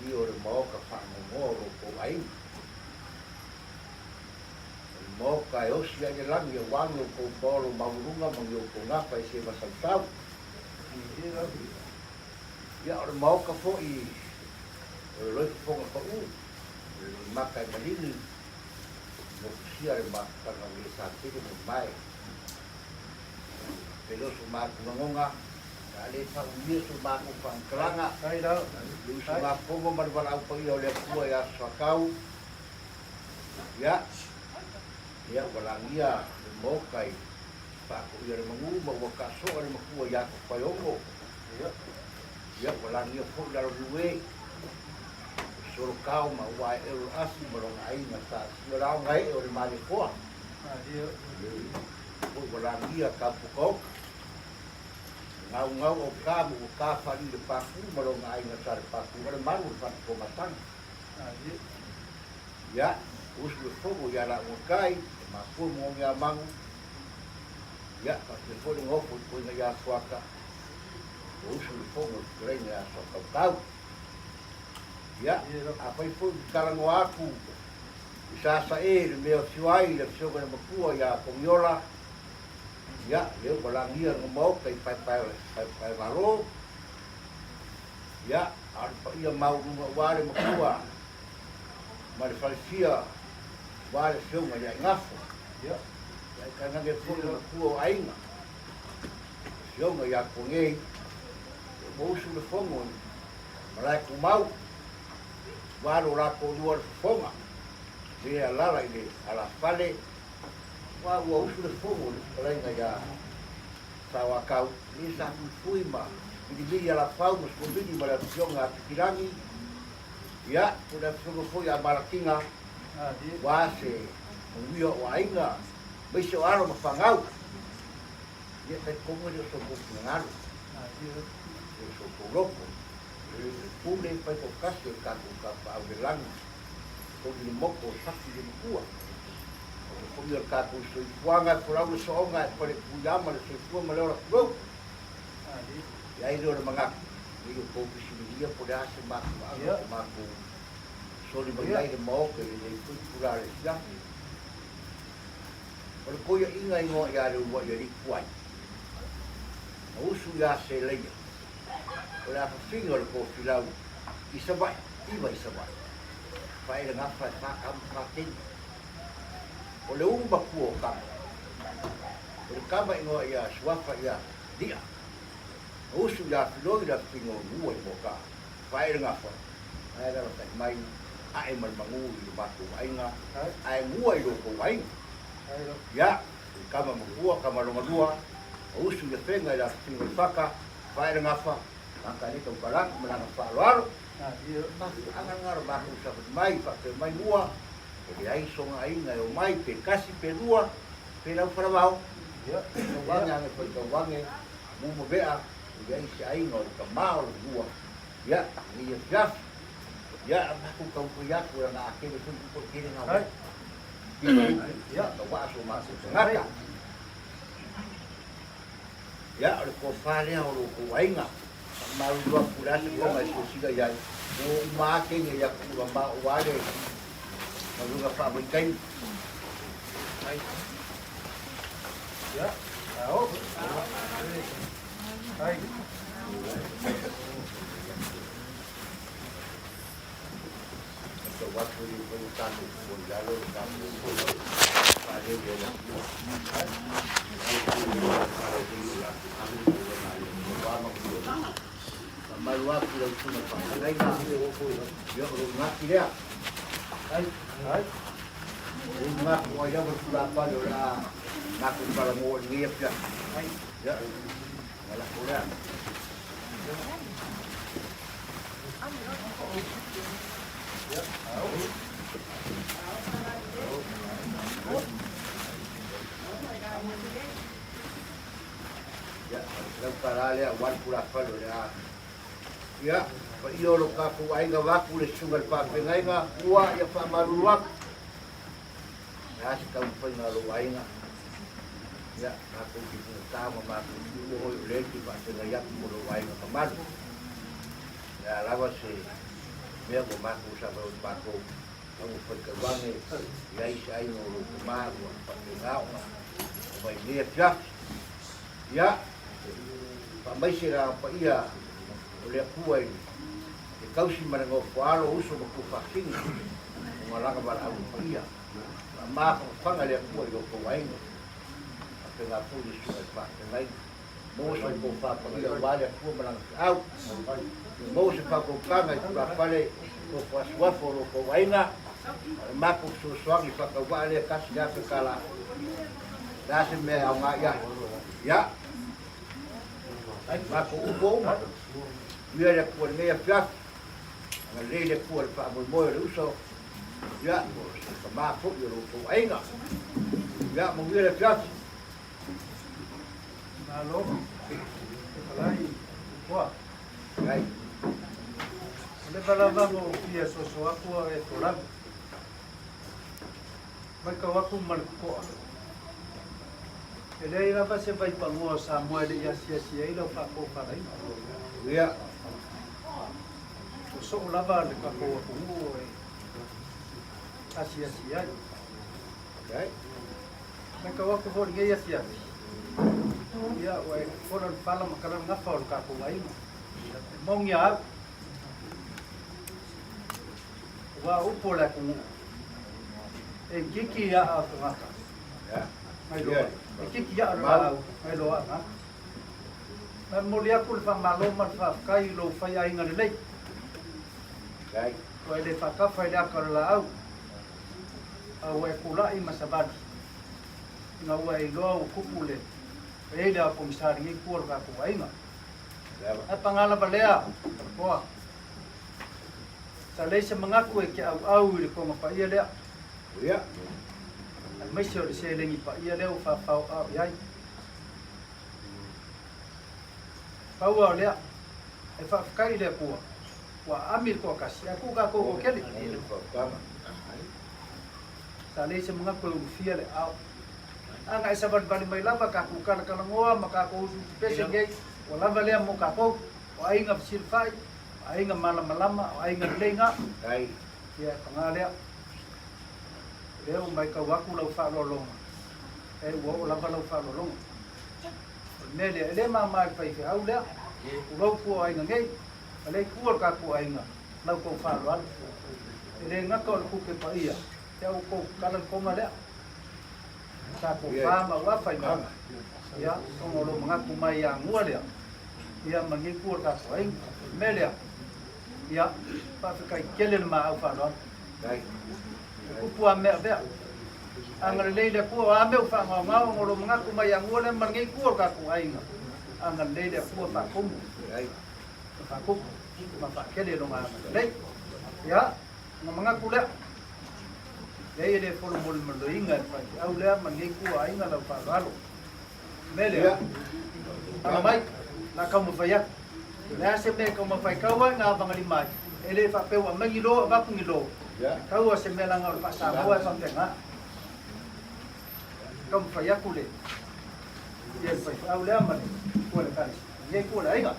I o le maota faanoanoa o lo outou aiga. O le maota e osi ai le lagi aua ni outou paolo maualuluga ma ni outou gafa e se masausau. Ia, o le maota foi o le loi fofoga pau, o le loimata e maligi, motusia le mafutaga o le sa tele ma mae. Pe le o so matou lagona, a le faaumia so matou faamatalaga, le usugafono ma le valaau paia o le Atua ia Soatau, ia, ia ua lagia le maota i faatoia le manu ma ua taasoa le matua ia Tofaeono, ia ua lagia foi Laloliu e, o Solokao ma ua ae o le asi ma lona aiga sa asia la ona ee o le Malietoa. Foi ua lagia Tapukaoka, gaugau o ka ma ua ka faali le Paku ma lona aiga sa le Paku o le malu o le Falepomatanga. Ia, usu le fono ia Laugatai, e mafua mo Oneamanu, ia, faapea foi le nofo i koina ia Fuata, ua usu le fono i fetalaiga ia Soatautau. Ia, afai foi ou te talanoa atu i Sasae i le mea o afio ai le afioga i le matua ia Togiola, ia, lea ua lagia le Maota i Paepae Malo, ia, a o le paia maualuga aua le matua ma le falefia aua le afioga i le Aigafo, ia, e tainane foi le matua o aiga, le afioga ia Tuanei, ua usu le fono i Malae Tumau, aua lo la toalua o le fofoga, le alala i le alafale, aua ua usu le fono i le fetalaiga ia Saoakau, le sa fuifui ma vilivili alafau ma suamili ma le afioga a Pitilagi, ia, po le afioga foi a Malakiga, aua se manuia o aiga, aemaise o alo ma fanau. Ia, talitonu e le o so outou finagalo, e le o so outou loto, o le pule fai toatasi o le tatou Tapaau i le lagi, toli le moto o saki le matua. O le foi o le tatou soifuaga e folau le sooga e falepuiama le soifua ma le ola tulou. Ia ai lea o le manatu, ne i outou fesiligia po o le a se mafuaaga o matou soli mai ai le Maota i lenei foi itula o le afiafi. O le koiaʻiga igoa ia Leuluaʻi Alii Tuai, na usu iā Seleia, o le afafine o le tofilau i Savaʻi, iva i Savaʻi, fae le gafa e fa kama fa teine. O le ulu matua o kama, o le kama igoa ia Suafa ia Liʻa, na usu iā Filoi le afafine o Nua i Mokaa, fae le gafa, ae alalatai mai aʻe ma le manu i lo matou aiga, ae mua i lo tou aiga. Ia, i kama matua, kama longa lua, o usu i Afega i le afafine o le Faka, fae le gafa, laka e le taukalaku ma lana faaaloalo. Mafuaaga lena o le matou savali mai, faapea mai mua, e leai soga aiga e omai, pe tasi pe lua, pe lau falavao. Tauage age foi tauage, mu ma vea, e leai se aiga o le tama o le lua. Ia, nei afiafi. Ia, a matou taumafai atu leaga a tele foi upu e tele ngā wai. Ia, ka waa so matou tagata. Ia, o le tofa lea o lo outou aiga. Faamalulu atu le a se tulaga e silasila i ai. Ua uma lava teine i atu mamao aua le galuega faavaitaimi. Ia, ao. Ai. Tau atu i le tatou fua i lalo le tatou faaleu i le Atua. Malu atu lau susuga i faafeagaiga, ia o lou gati lea. Ai, ai. O lou gati o ai lava le tulafale o le a matou talanoa i lenei afiafi. Ia, na lako lea. Ia, lau tala lea aua le tulafale o le a Ia, paia o lo tatou aiga vaeatu le susuga i le faafeagaiga, ua ia faamalulu atu. Le a se taumafaiga a lou aiga, ia, matou te fugata ma matou tuua oe o lea e te faafeagai atu mo lou aiga mamalu. Le a lava se mea ua matou savali matou taumafai tauage i ai se aiga o lou tama ua faapena ona omai i lenei afiafi. Ia, faamaise le Agaga Paia o le Atua i le tausi ma le nofoaalo o uso ma tuafafine o lana valaauina paia. Faamafanafana le Atua i lo outou aiga, faapena foi le susuga i le faafeagaiga. Maua se tofa paia aua le Atua ma Lana feau. Ia maua se faautautaga i tulafale tofuasuafo o lo outou aiga, a o le matou fesoasoani faatauvaa lea $1,000. O le a se mea e aoga i ai? Ia, matou upu uma, ia le Atua i lenei afiafi, agalelei le Atua i le faamoemoe o le uso, ia, o se tama foi o lo outou aiga. Ia, manuia le afiafi. Malo, fetalai Itoa. Ai. O le lava na ou fia soso atu a e folau. Matau atu ma le totoa, e leai lava se vaipanoa o Samoa e le i asiasi ai lau faatofalaiga. Ia. Ua soo lava le tatou atunuu e asiasi ai. Matau atu foi i lenei afiafi, ia ua e fola le pala ma tala le gafa o le tatou aiga. E moni a au, Aua o upu o le atunuu, e itiiti i aa o tagata, nai lo, e itiiti i aa o le laau, nai lo aa tagata. Ma e momoli atu le faamalo ma le faafetai i lou faiaiga lelei. Ua e le faatafa i le ata o le laau, a ua e tulai ma savali, ina ua e iloa ua tupu le, ua i ai le ao pogisa i lenei itu o le tatou aiga. Ae paga lava lea, Toa. Sa leai se manatu e te auau i le toga paia lea. Ia. Aemaise o le seleni paia lea ua faafaoao i ai. Pau lava o lea, e faafetai i le Atua ua aami le toatasi ae tuu tatou toatele. Sa leai se manatu e ulufia le aao. A na e savalivali mai lava tatou talatalanoa ma tatou usuusu pese nei, ua lava lea mo tatou. O aiga fesilafai, o aiga malamalama, o aiga lelei na. Ia, e paga lea. O lea ua matau atu lau faaaloaloga, e ua oo lava lau faaaloaloga. O le mea lea, e le mama i le faifeau lea, tulou fua o aiga nei, ma le itu o le tatou aiga, lau tou faaaloalo. E le gata o le tupe paia, ia ua tou tatala le toga lea. Sa tofa ma ua fai mai. Ia, ona o lou manatu mai ia Gua lea, ia ma lenei itu o le tatou aiga. O le mea lea, ia, faafetai tele le maau faaaloalo. E tupu a mea avea. Agalelei le Atua, o a mea ua faagaogao ona o lou manatu mai ia Gua lea ma lenei itu o le tatou aiga, agalelei le Atua faatumu, ma faatupu, ma faatele lona agalelei. Ia, ona manatu lea. Leai e le folomolimoloina e le faifeau lea ma lenei itu aiga lau faaaloalo. O le mea lea, ala mai, o le a taumafai atu. O le a se mea e taumafai tau ai na avagalima ai, e le faapea ua aumai ni lo avatu ni lo, tau lava se mea leaga o le faa-Samoa e faapena. Taumafai atu le ia le faifeau lea ma le itu a le Ekalesia, lenei itu o le aiga.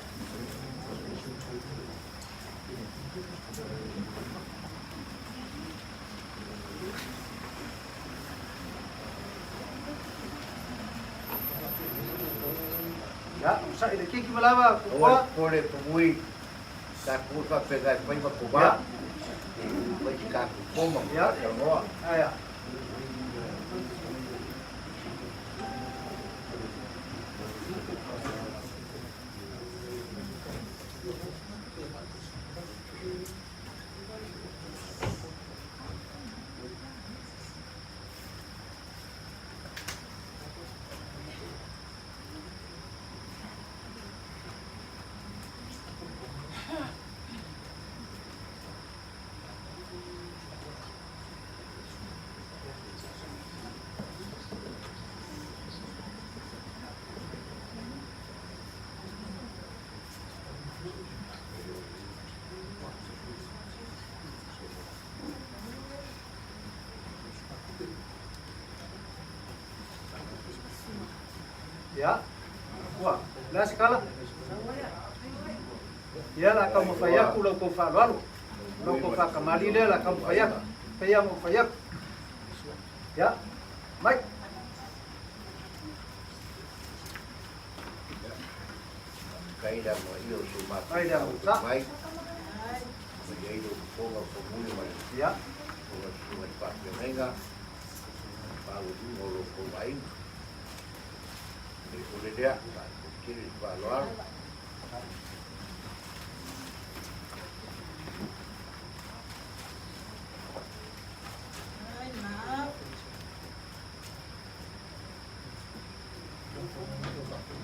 Ia, onosai le keiki ma lava, kukoa. Aua le pumui, tatou faapena e fai ma kova. Fai si tatou koma, talanoa. Aia. Ia. Ua, o le a se tala? Ia, o le a taumafai atu la outou faaaloalo, la outou faatamalii lea o le a taumafai atu, pei lava ona ou fai atu. Ia, mai. Kai la mo io su ma Ai le amuta. mai. Mo i ai lo fofoga fomuli ma le Ia. fofoga susuga i le faafeagaiga. Pa ua luga o lo kou aiga. Le ole lea, faatele le faaaloalo.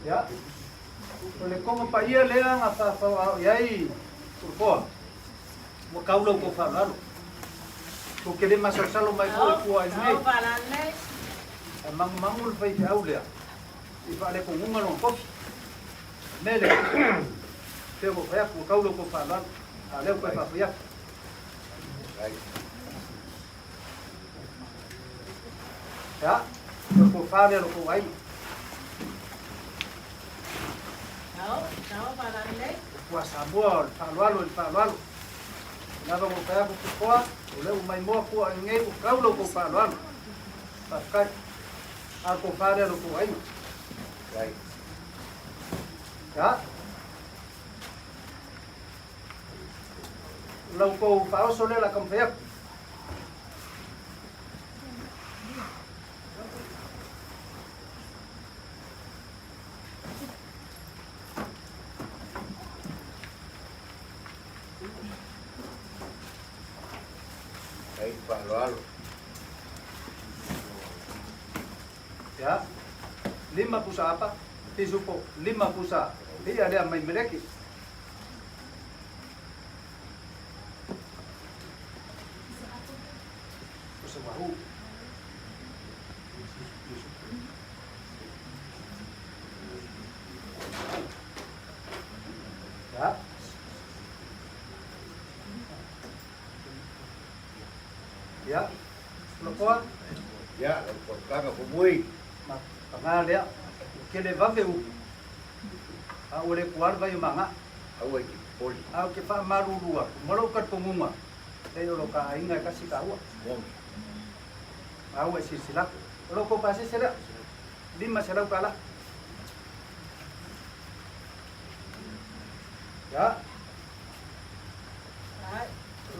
Ia. O le koga paia lea na faafauaao i ai Pulekoa, ua kau la outou faaaloalo. Tou te le masalosalo mai foi i tua i nei. Ae magumagu le faifeau lea i faalekoguga lona tofi. O le mea lea, pei ona ou fai atu, ua kau la outou faaaloalo, a o lea ua toe faafoi atu. Ia, o le tofa lea o lo outou aiga. Ua Samoa o le faaaloalo i le faaaloalo. O lava ua fai atu Tupoa, o lea ua maimoa fua i nei ua kau lo outou faaaloalo. Faafetai. A o le tofa lea o lo outou aiga. Ia. La outou faaoso lea o le a taumafai atu. Ai faaaloalo. Ia, lima pusa apa, pisupo, lima pusa ia lea mai Meleki. Pusa wahoo. Ia. Ia. Lokoa. Ia, lau fonotaga fomui. Ma paga lea. Ua tele vave upu. A ua le kua le vai o Maga. Aua e te popole. A ou te faamalulu atu ma lou talitonuga, leai o lo ta aiga e tasi taua. Moni. A ua e silasila atu. O lo outou pasese lea, $500 tala. Ia.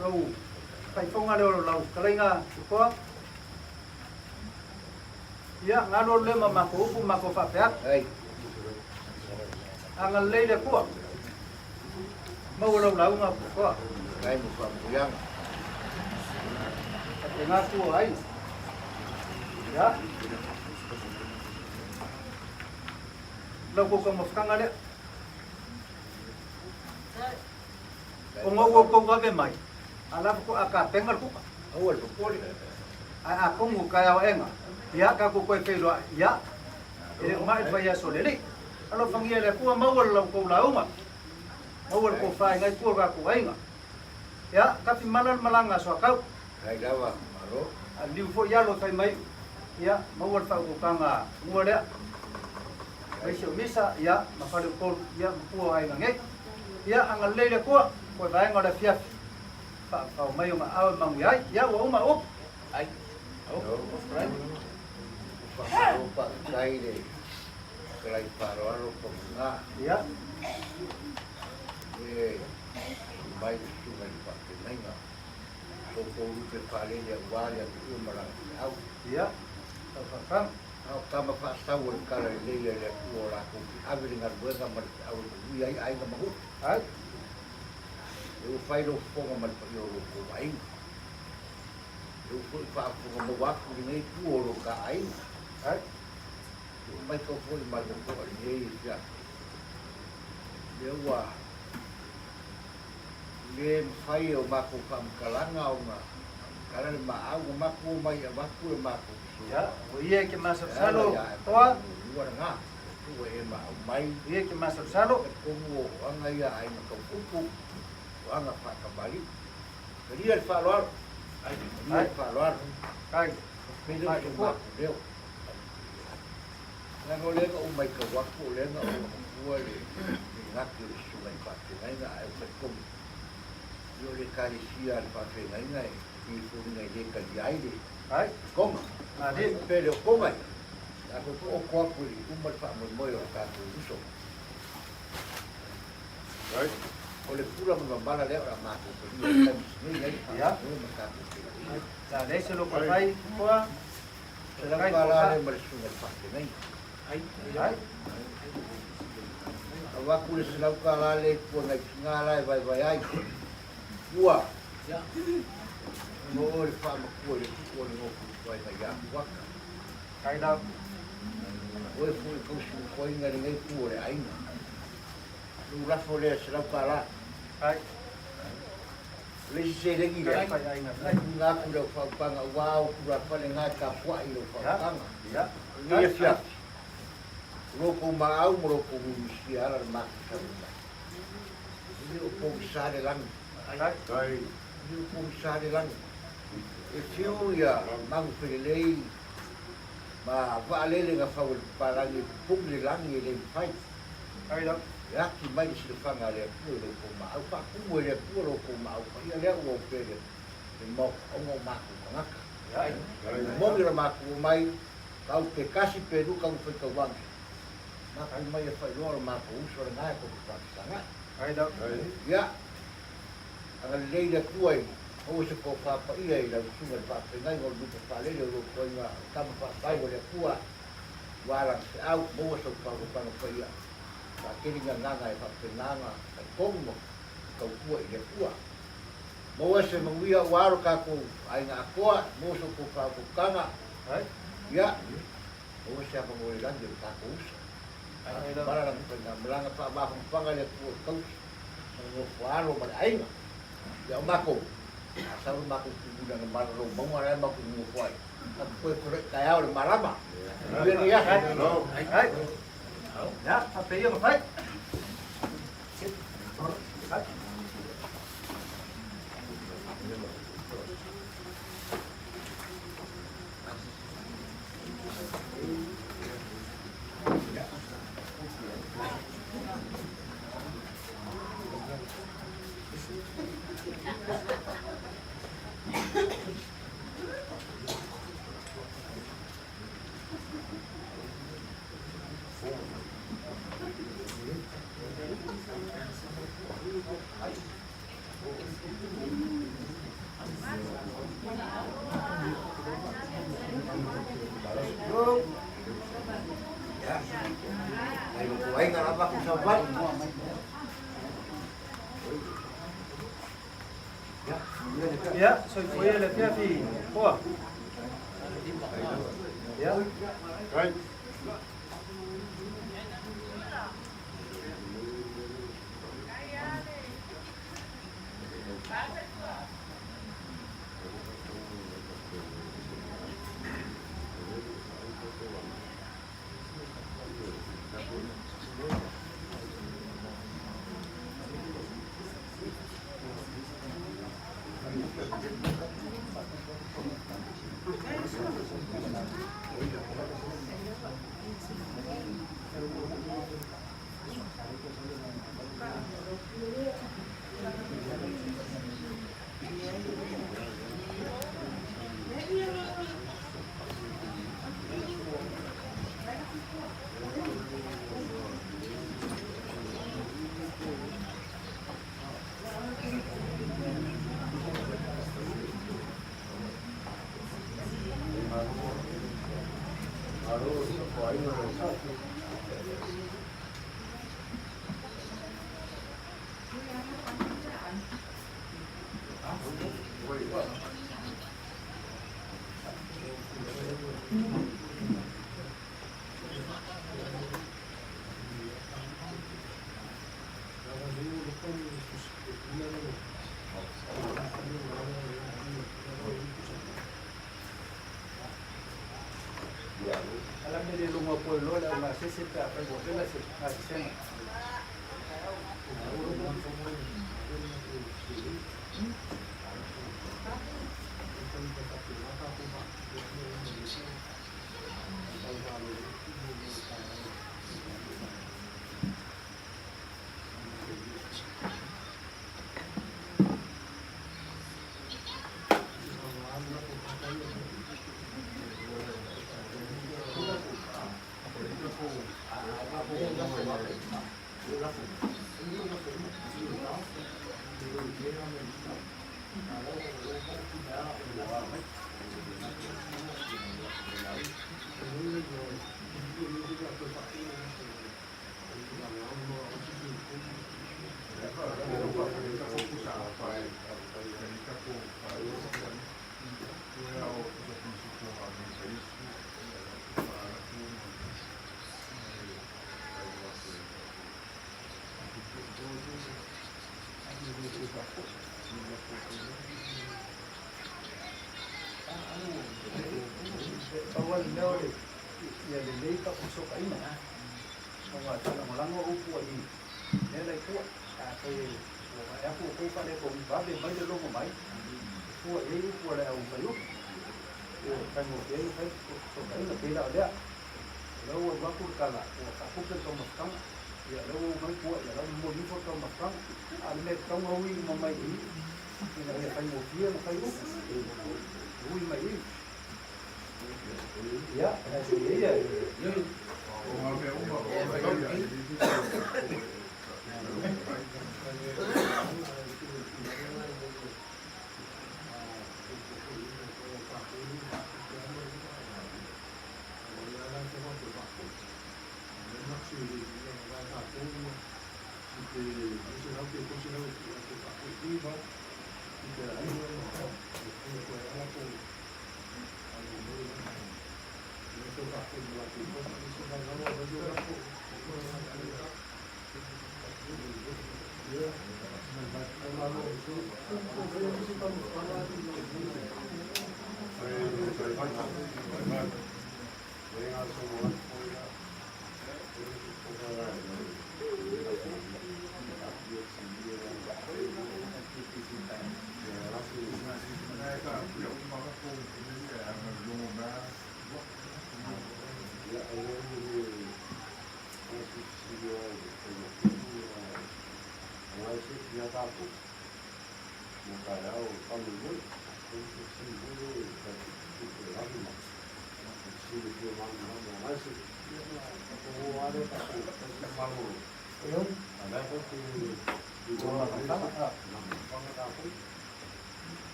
Lou faifoga lea o lau fetalaiga Tutoa. Ia, galualu lea ma matou upu ma matou faapea atu. Ai. Agalelei le Atua. Maua lau lauga Tutoa. Ai mo faamanuiaga. Faapena atu o aiga. Ia. Lau kou taumafataga lea. O ngau outou vave mai, a lava ko a ka penga le kuka. Aua le popole. Ae a komu ka ao enga, ia ka ku koe feiloai, ia, e le o mai le fai aso le alii. Alofagia e le Atua maua le lau tou lauga, maua le tofa i ngai tua o le tatou aiga. Ia, kafi mala le malaga a Soakau. Ai lava, malo. A liu foi alo e fai mai, ia, maua le faautautaga mua lea. Aemaise o Misa, ia, ma Faleupolu, ia, ma pua o aiga nei. Ia, agalelei le Atua, koe vaega o le afiafi, faafao mai ona aao e manuia ai. Ia, ua uma upu. Ai. Faamalo faafetai i le fetalai faaaloalo Pamuga. Ia. E susu mai le susuga i le faafeagaiga. Outou lupe faalele aua le atunuu ma lana feau. Ia. Tau faafaga. A o tama faasau o le tala lelei a le Atua o latou te ave le galuega ma le feau e manuia ai aiga ma nuu. Ai. E ua fai lou fofoga ma le paia o lo outou aiga. E ua foi faafofoga maua atu lenei itu o lo ta aiga. Ai. E ua matau foi ma le totoa i lenei afiafi. Lea ua le mafai e o matou faamatalaga ona faamatala le maau na matou omai e avatu le matou fesoasoani. Ia, o ia e ke masalosalo, toa. Ua lena, ua e maau mai. O ia e ke masalosalo. Talitonu o aga ia a aiga taupupu, o aga faatamalii. Talia le faaaloalo. Talia le faaaloalo. Ai. Pei lea o se matou leo. Leaga o lea na ou matau atu o lea na ou avatua le gati o le susuga i le faafeagaiga ae ou talitonu ia o le ekalesia a le faafeagaiga e pei e foliga e le talia ai le Toga. Pe le o Toga ia, a toe oto atu i uma le faamoemoe o le tatou uso. O le pula ma mamala lea o le a matou talia i le taimi nei ai le faamoemoe ma tatou feiloaiga. Sa leai se loko e fai, Toa. Selau tala lea ma le susuga i le faafeagaiga. Avatu le $100 lea i tua nai tina la e vaevae ai. Ua no oe le faamatua i le tupu o le nofo tuaina ia Puaka. Oe foi tausi ufoina lenei tu o le aiga. Lou lafo lea $100. O le isi seleni lea, e tuuina atu i lau faautaga aua o tulafale na e tapuai i lau faautaga. O lenei afiafi, o lo outou maau ma lo outou mimisia e ala le matou sauni mai. E le o pogisa le lagi. E le o pogisa le lagi. E fiu ia manufelelei ma vaalele na fau e le papalagi e pupuni le lagi e le mafai. E ati mai le silafaga a le Atua i lo outou maau. Faatumu e le Atua lo outou maau paia lea ua opea i le Maota ona o matou tagata. E moni o le matou omai, tau pe tasi pe lua tau faitau ane. Matou omai e faailoa lo matou uso lena e tou te faafesagai. Ia, agalelei le Atua i maua se tofa paia i lau susuga i le faafeagaiga o le lupe faalele o lo ituaiga tama faafai o le Atua. Ua ala feau, maua sau faautautaga paia, faatele ni agaga e faapena ona talitonu ma tautua i le Atua. Maua se manuia ua alo tatou aiga atoa, maua so outou faautautaga, ia, maua se avanoa i lagi o le tatou uso. Mala lana faigamalaga faamafanafana le Atua i tausi ma le nofo alo ma le aiga. Ia o matou, a sau le matou tumuina na mala lou mauga la e matou nofo ai. Toe feiloai taeao i le malama. Manuia lenei aso. Ia, faapea ia ona fai. Mai lou aiga lava ku sauvali. Ia, soifua ia le afiafi, Toa. Ia. Right. Ala mea le luga o Puleloa le augasese pe afai ua vela se gasesega. Pau lava le mea o le ia lelei ka fesootaiga, aua e faalagolago upu ai i mea la i tua. Afai ua vaai atu outou faaletonu vave mai le logo mai, e fua i ai upu a le au faiupu. Ua faigofie ai ona fai fesootaiga. Pei la o lea, o lea ua alu atu le tala ua faatupe le taumafataga, ia o lea ua omai tua, ia o la ua momoli ifo le taumafataga. A o le mea e tatau ona ui uma mai i i, ina ia faigofie ona fai upu, e ui mai i i. Ia, e ia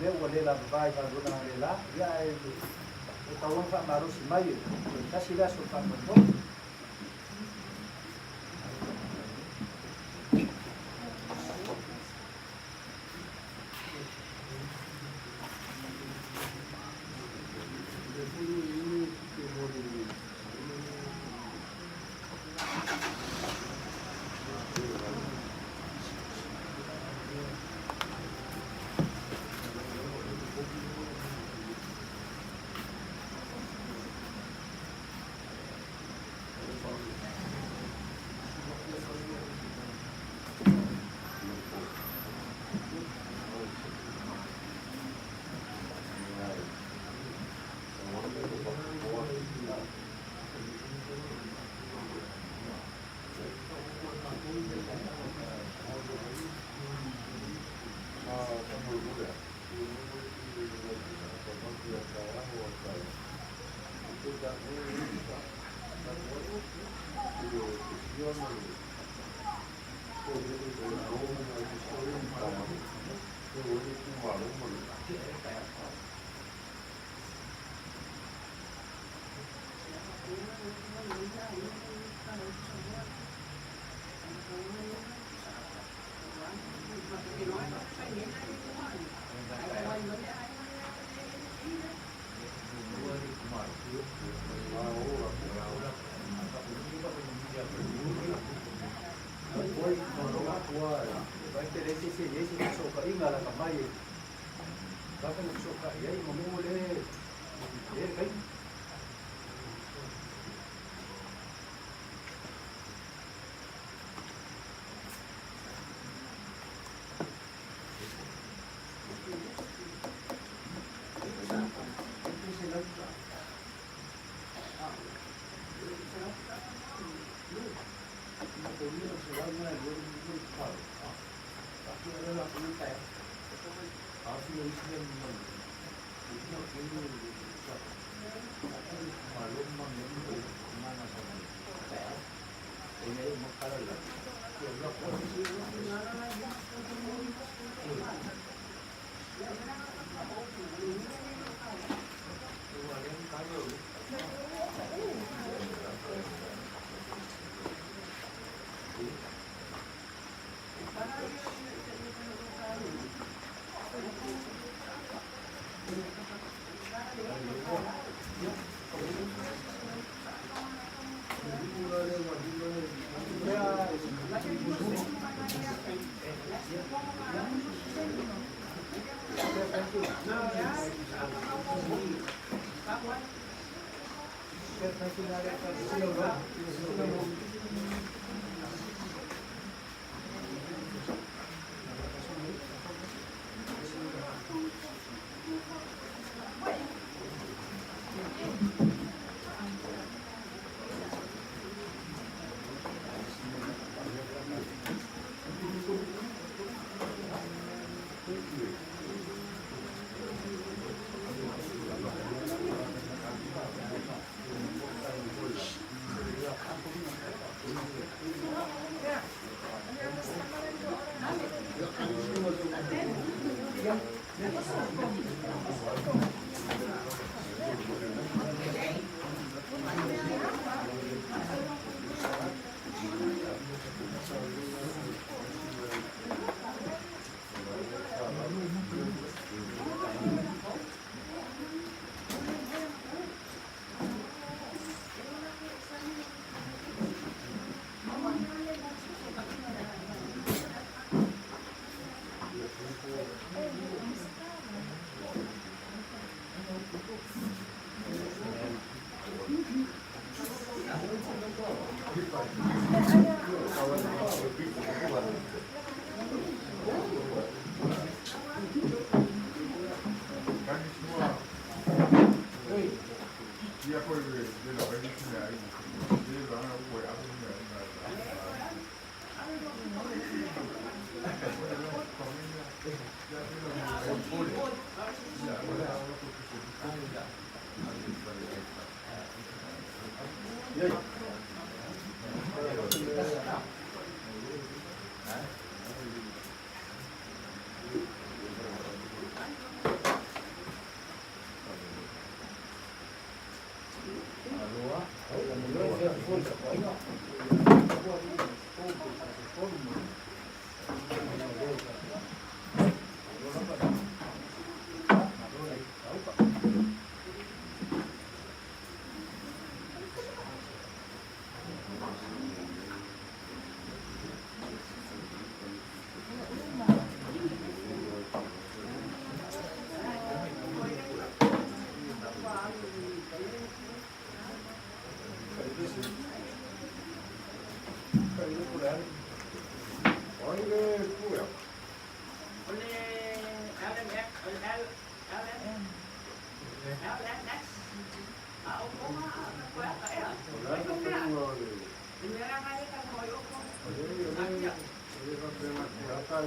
mea ua le lavavā i galuega analeila, ia ae e tatau lava ona faamalosi mai e toe tasi le aso o le faamoemoe.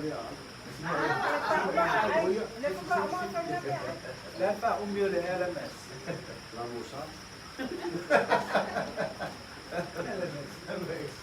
lea. Le faaumi o le LMS. Lamosa. LMS.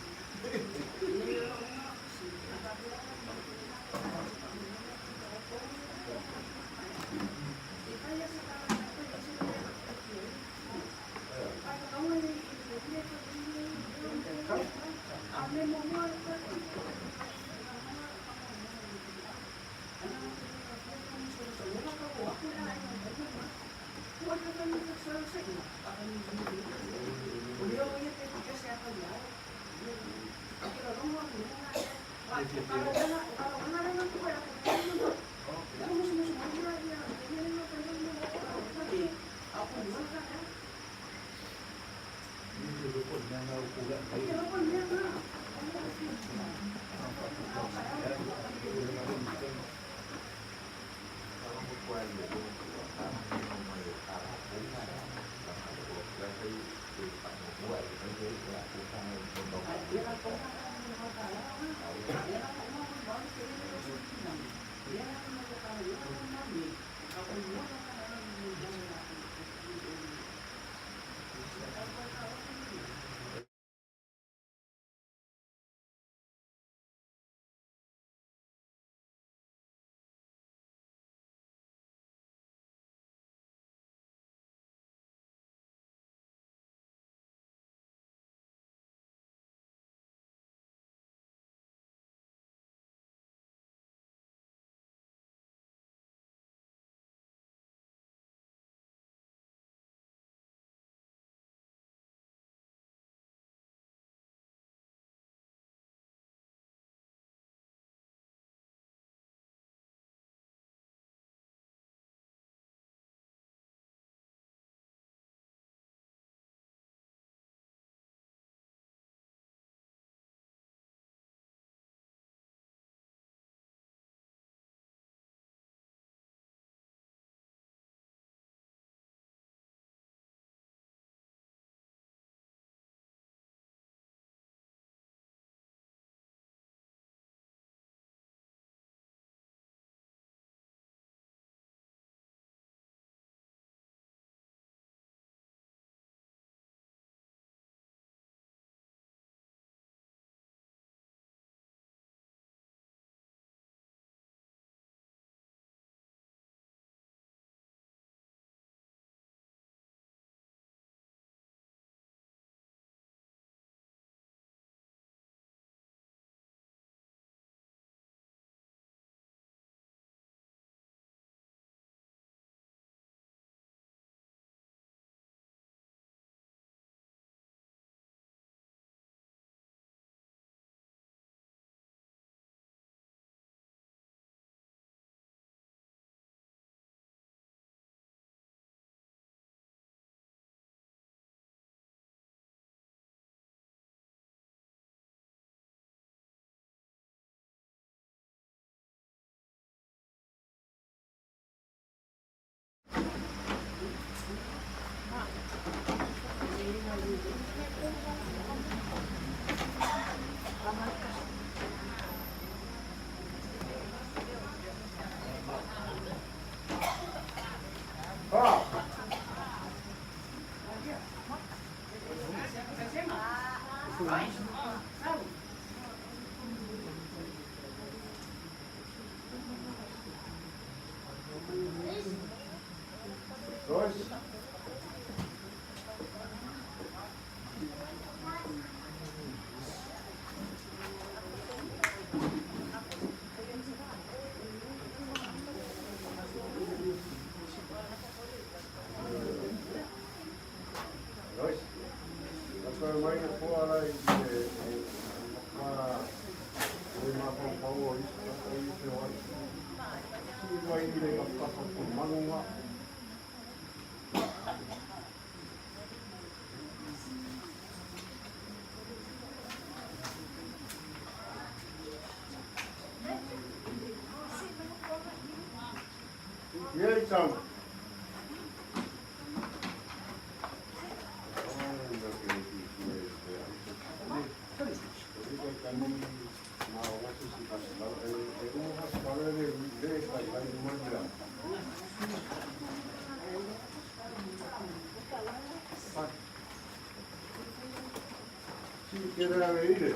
Dois. Dois. Toe mai le foa la i e ma e mafaufau o isi tagata ia feoai. Tuu mai i le tafatafa o manuga. Ia i tau. Tele ale ile.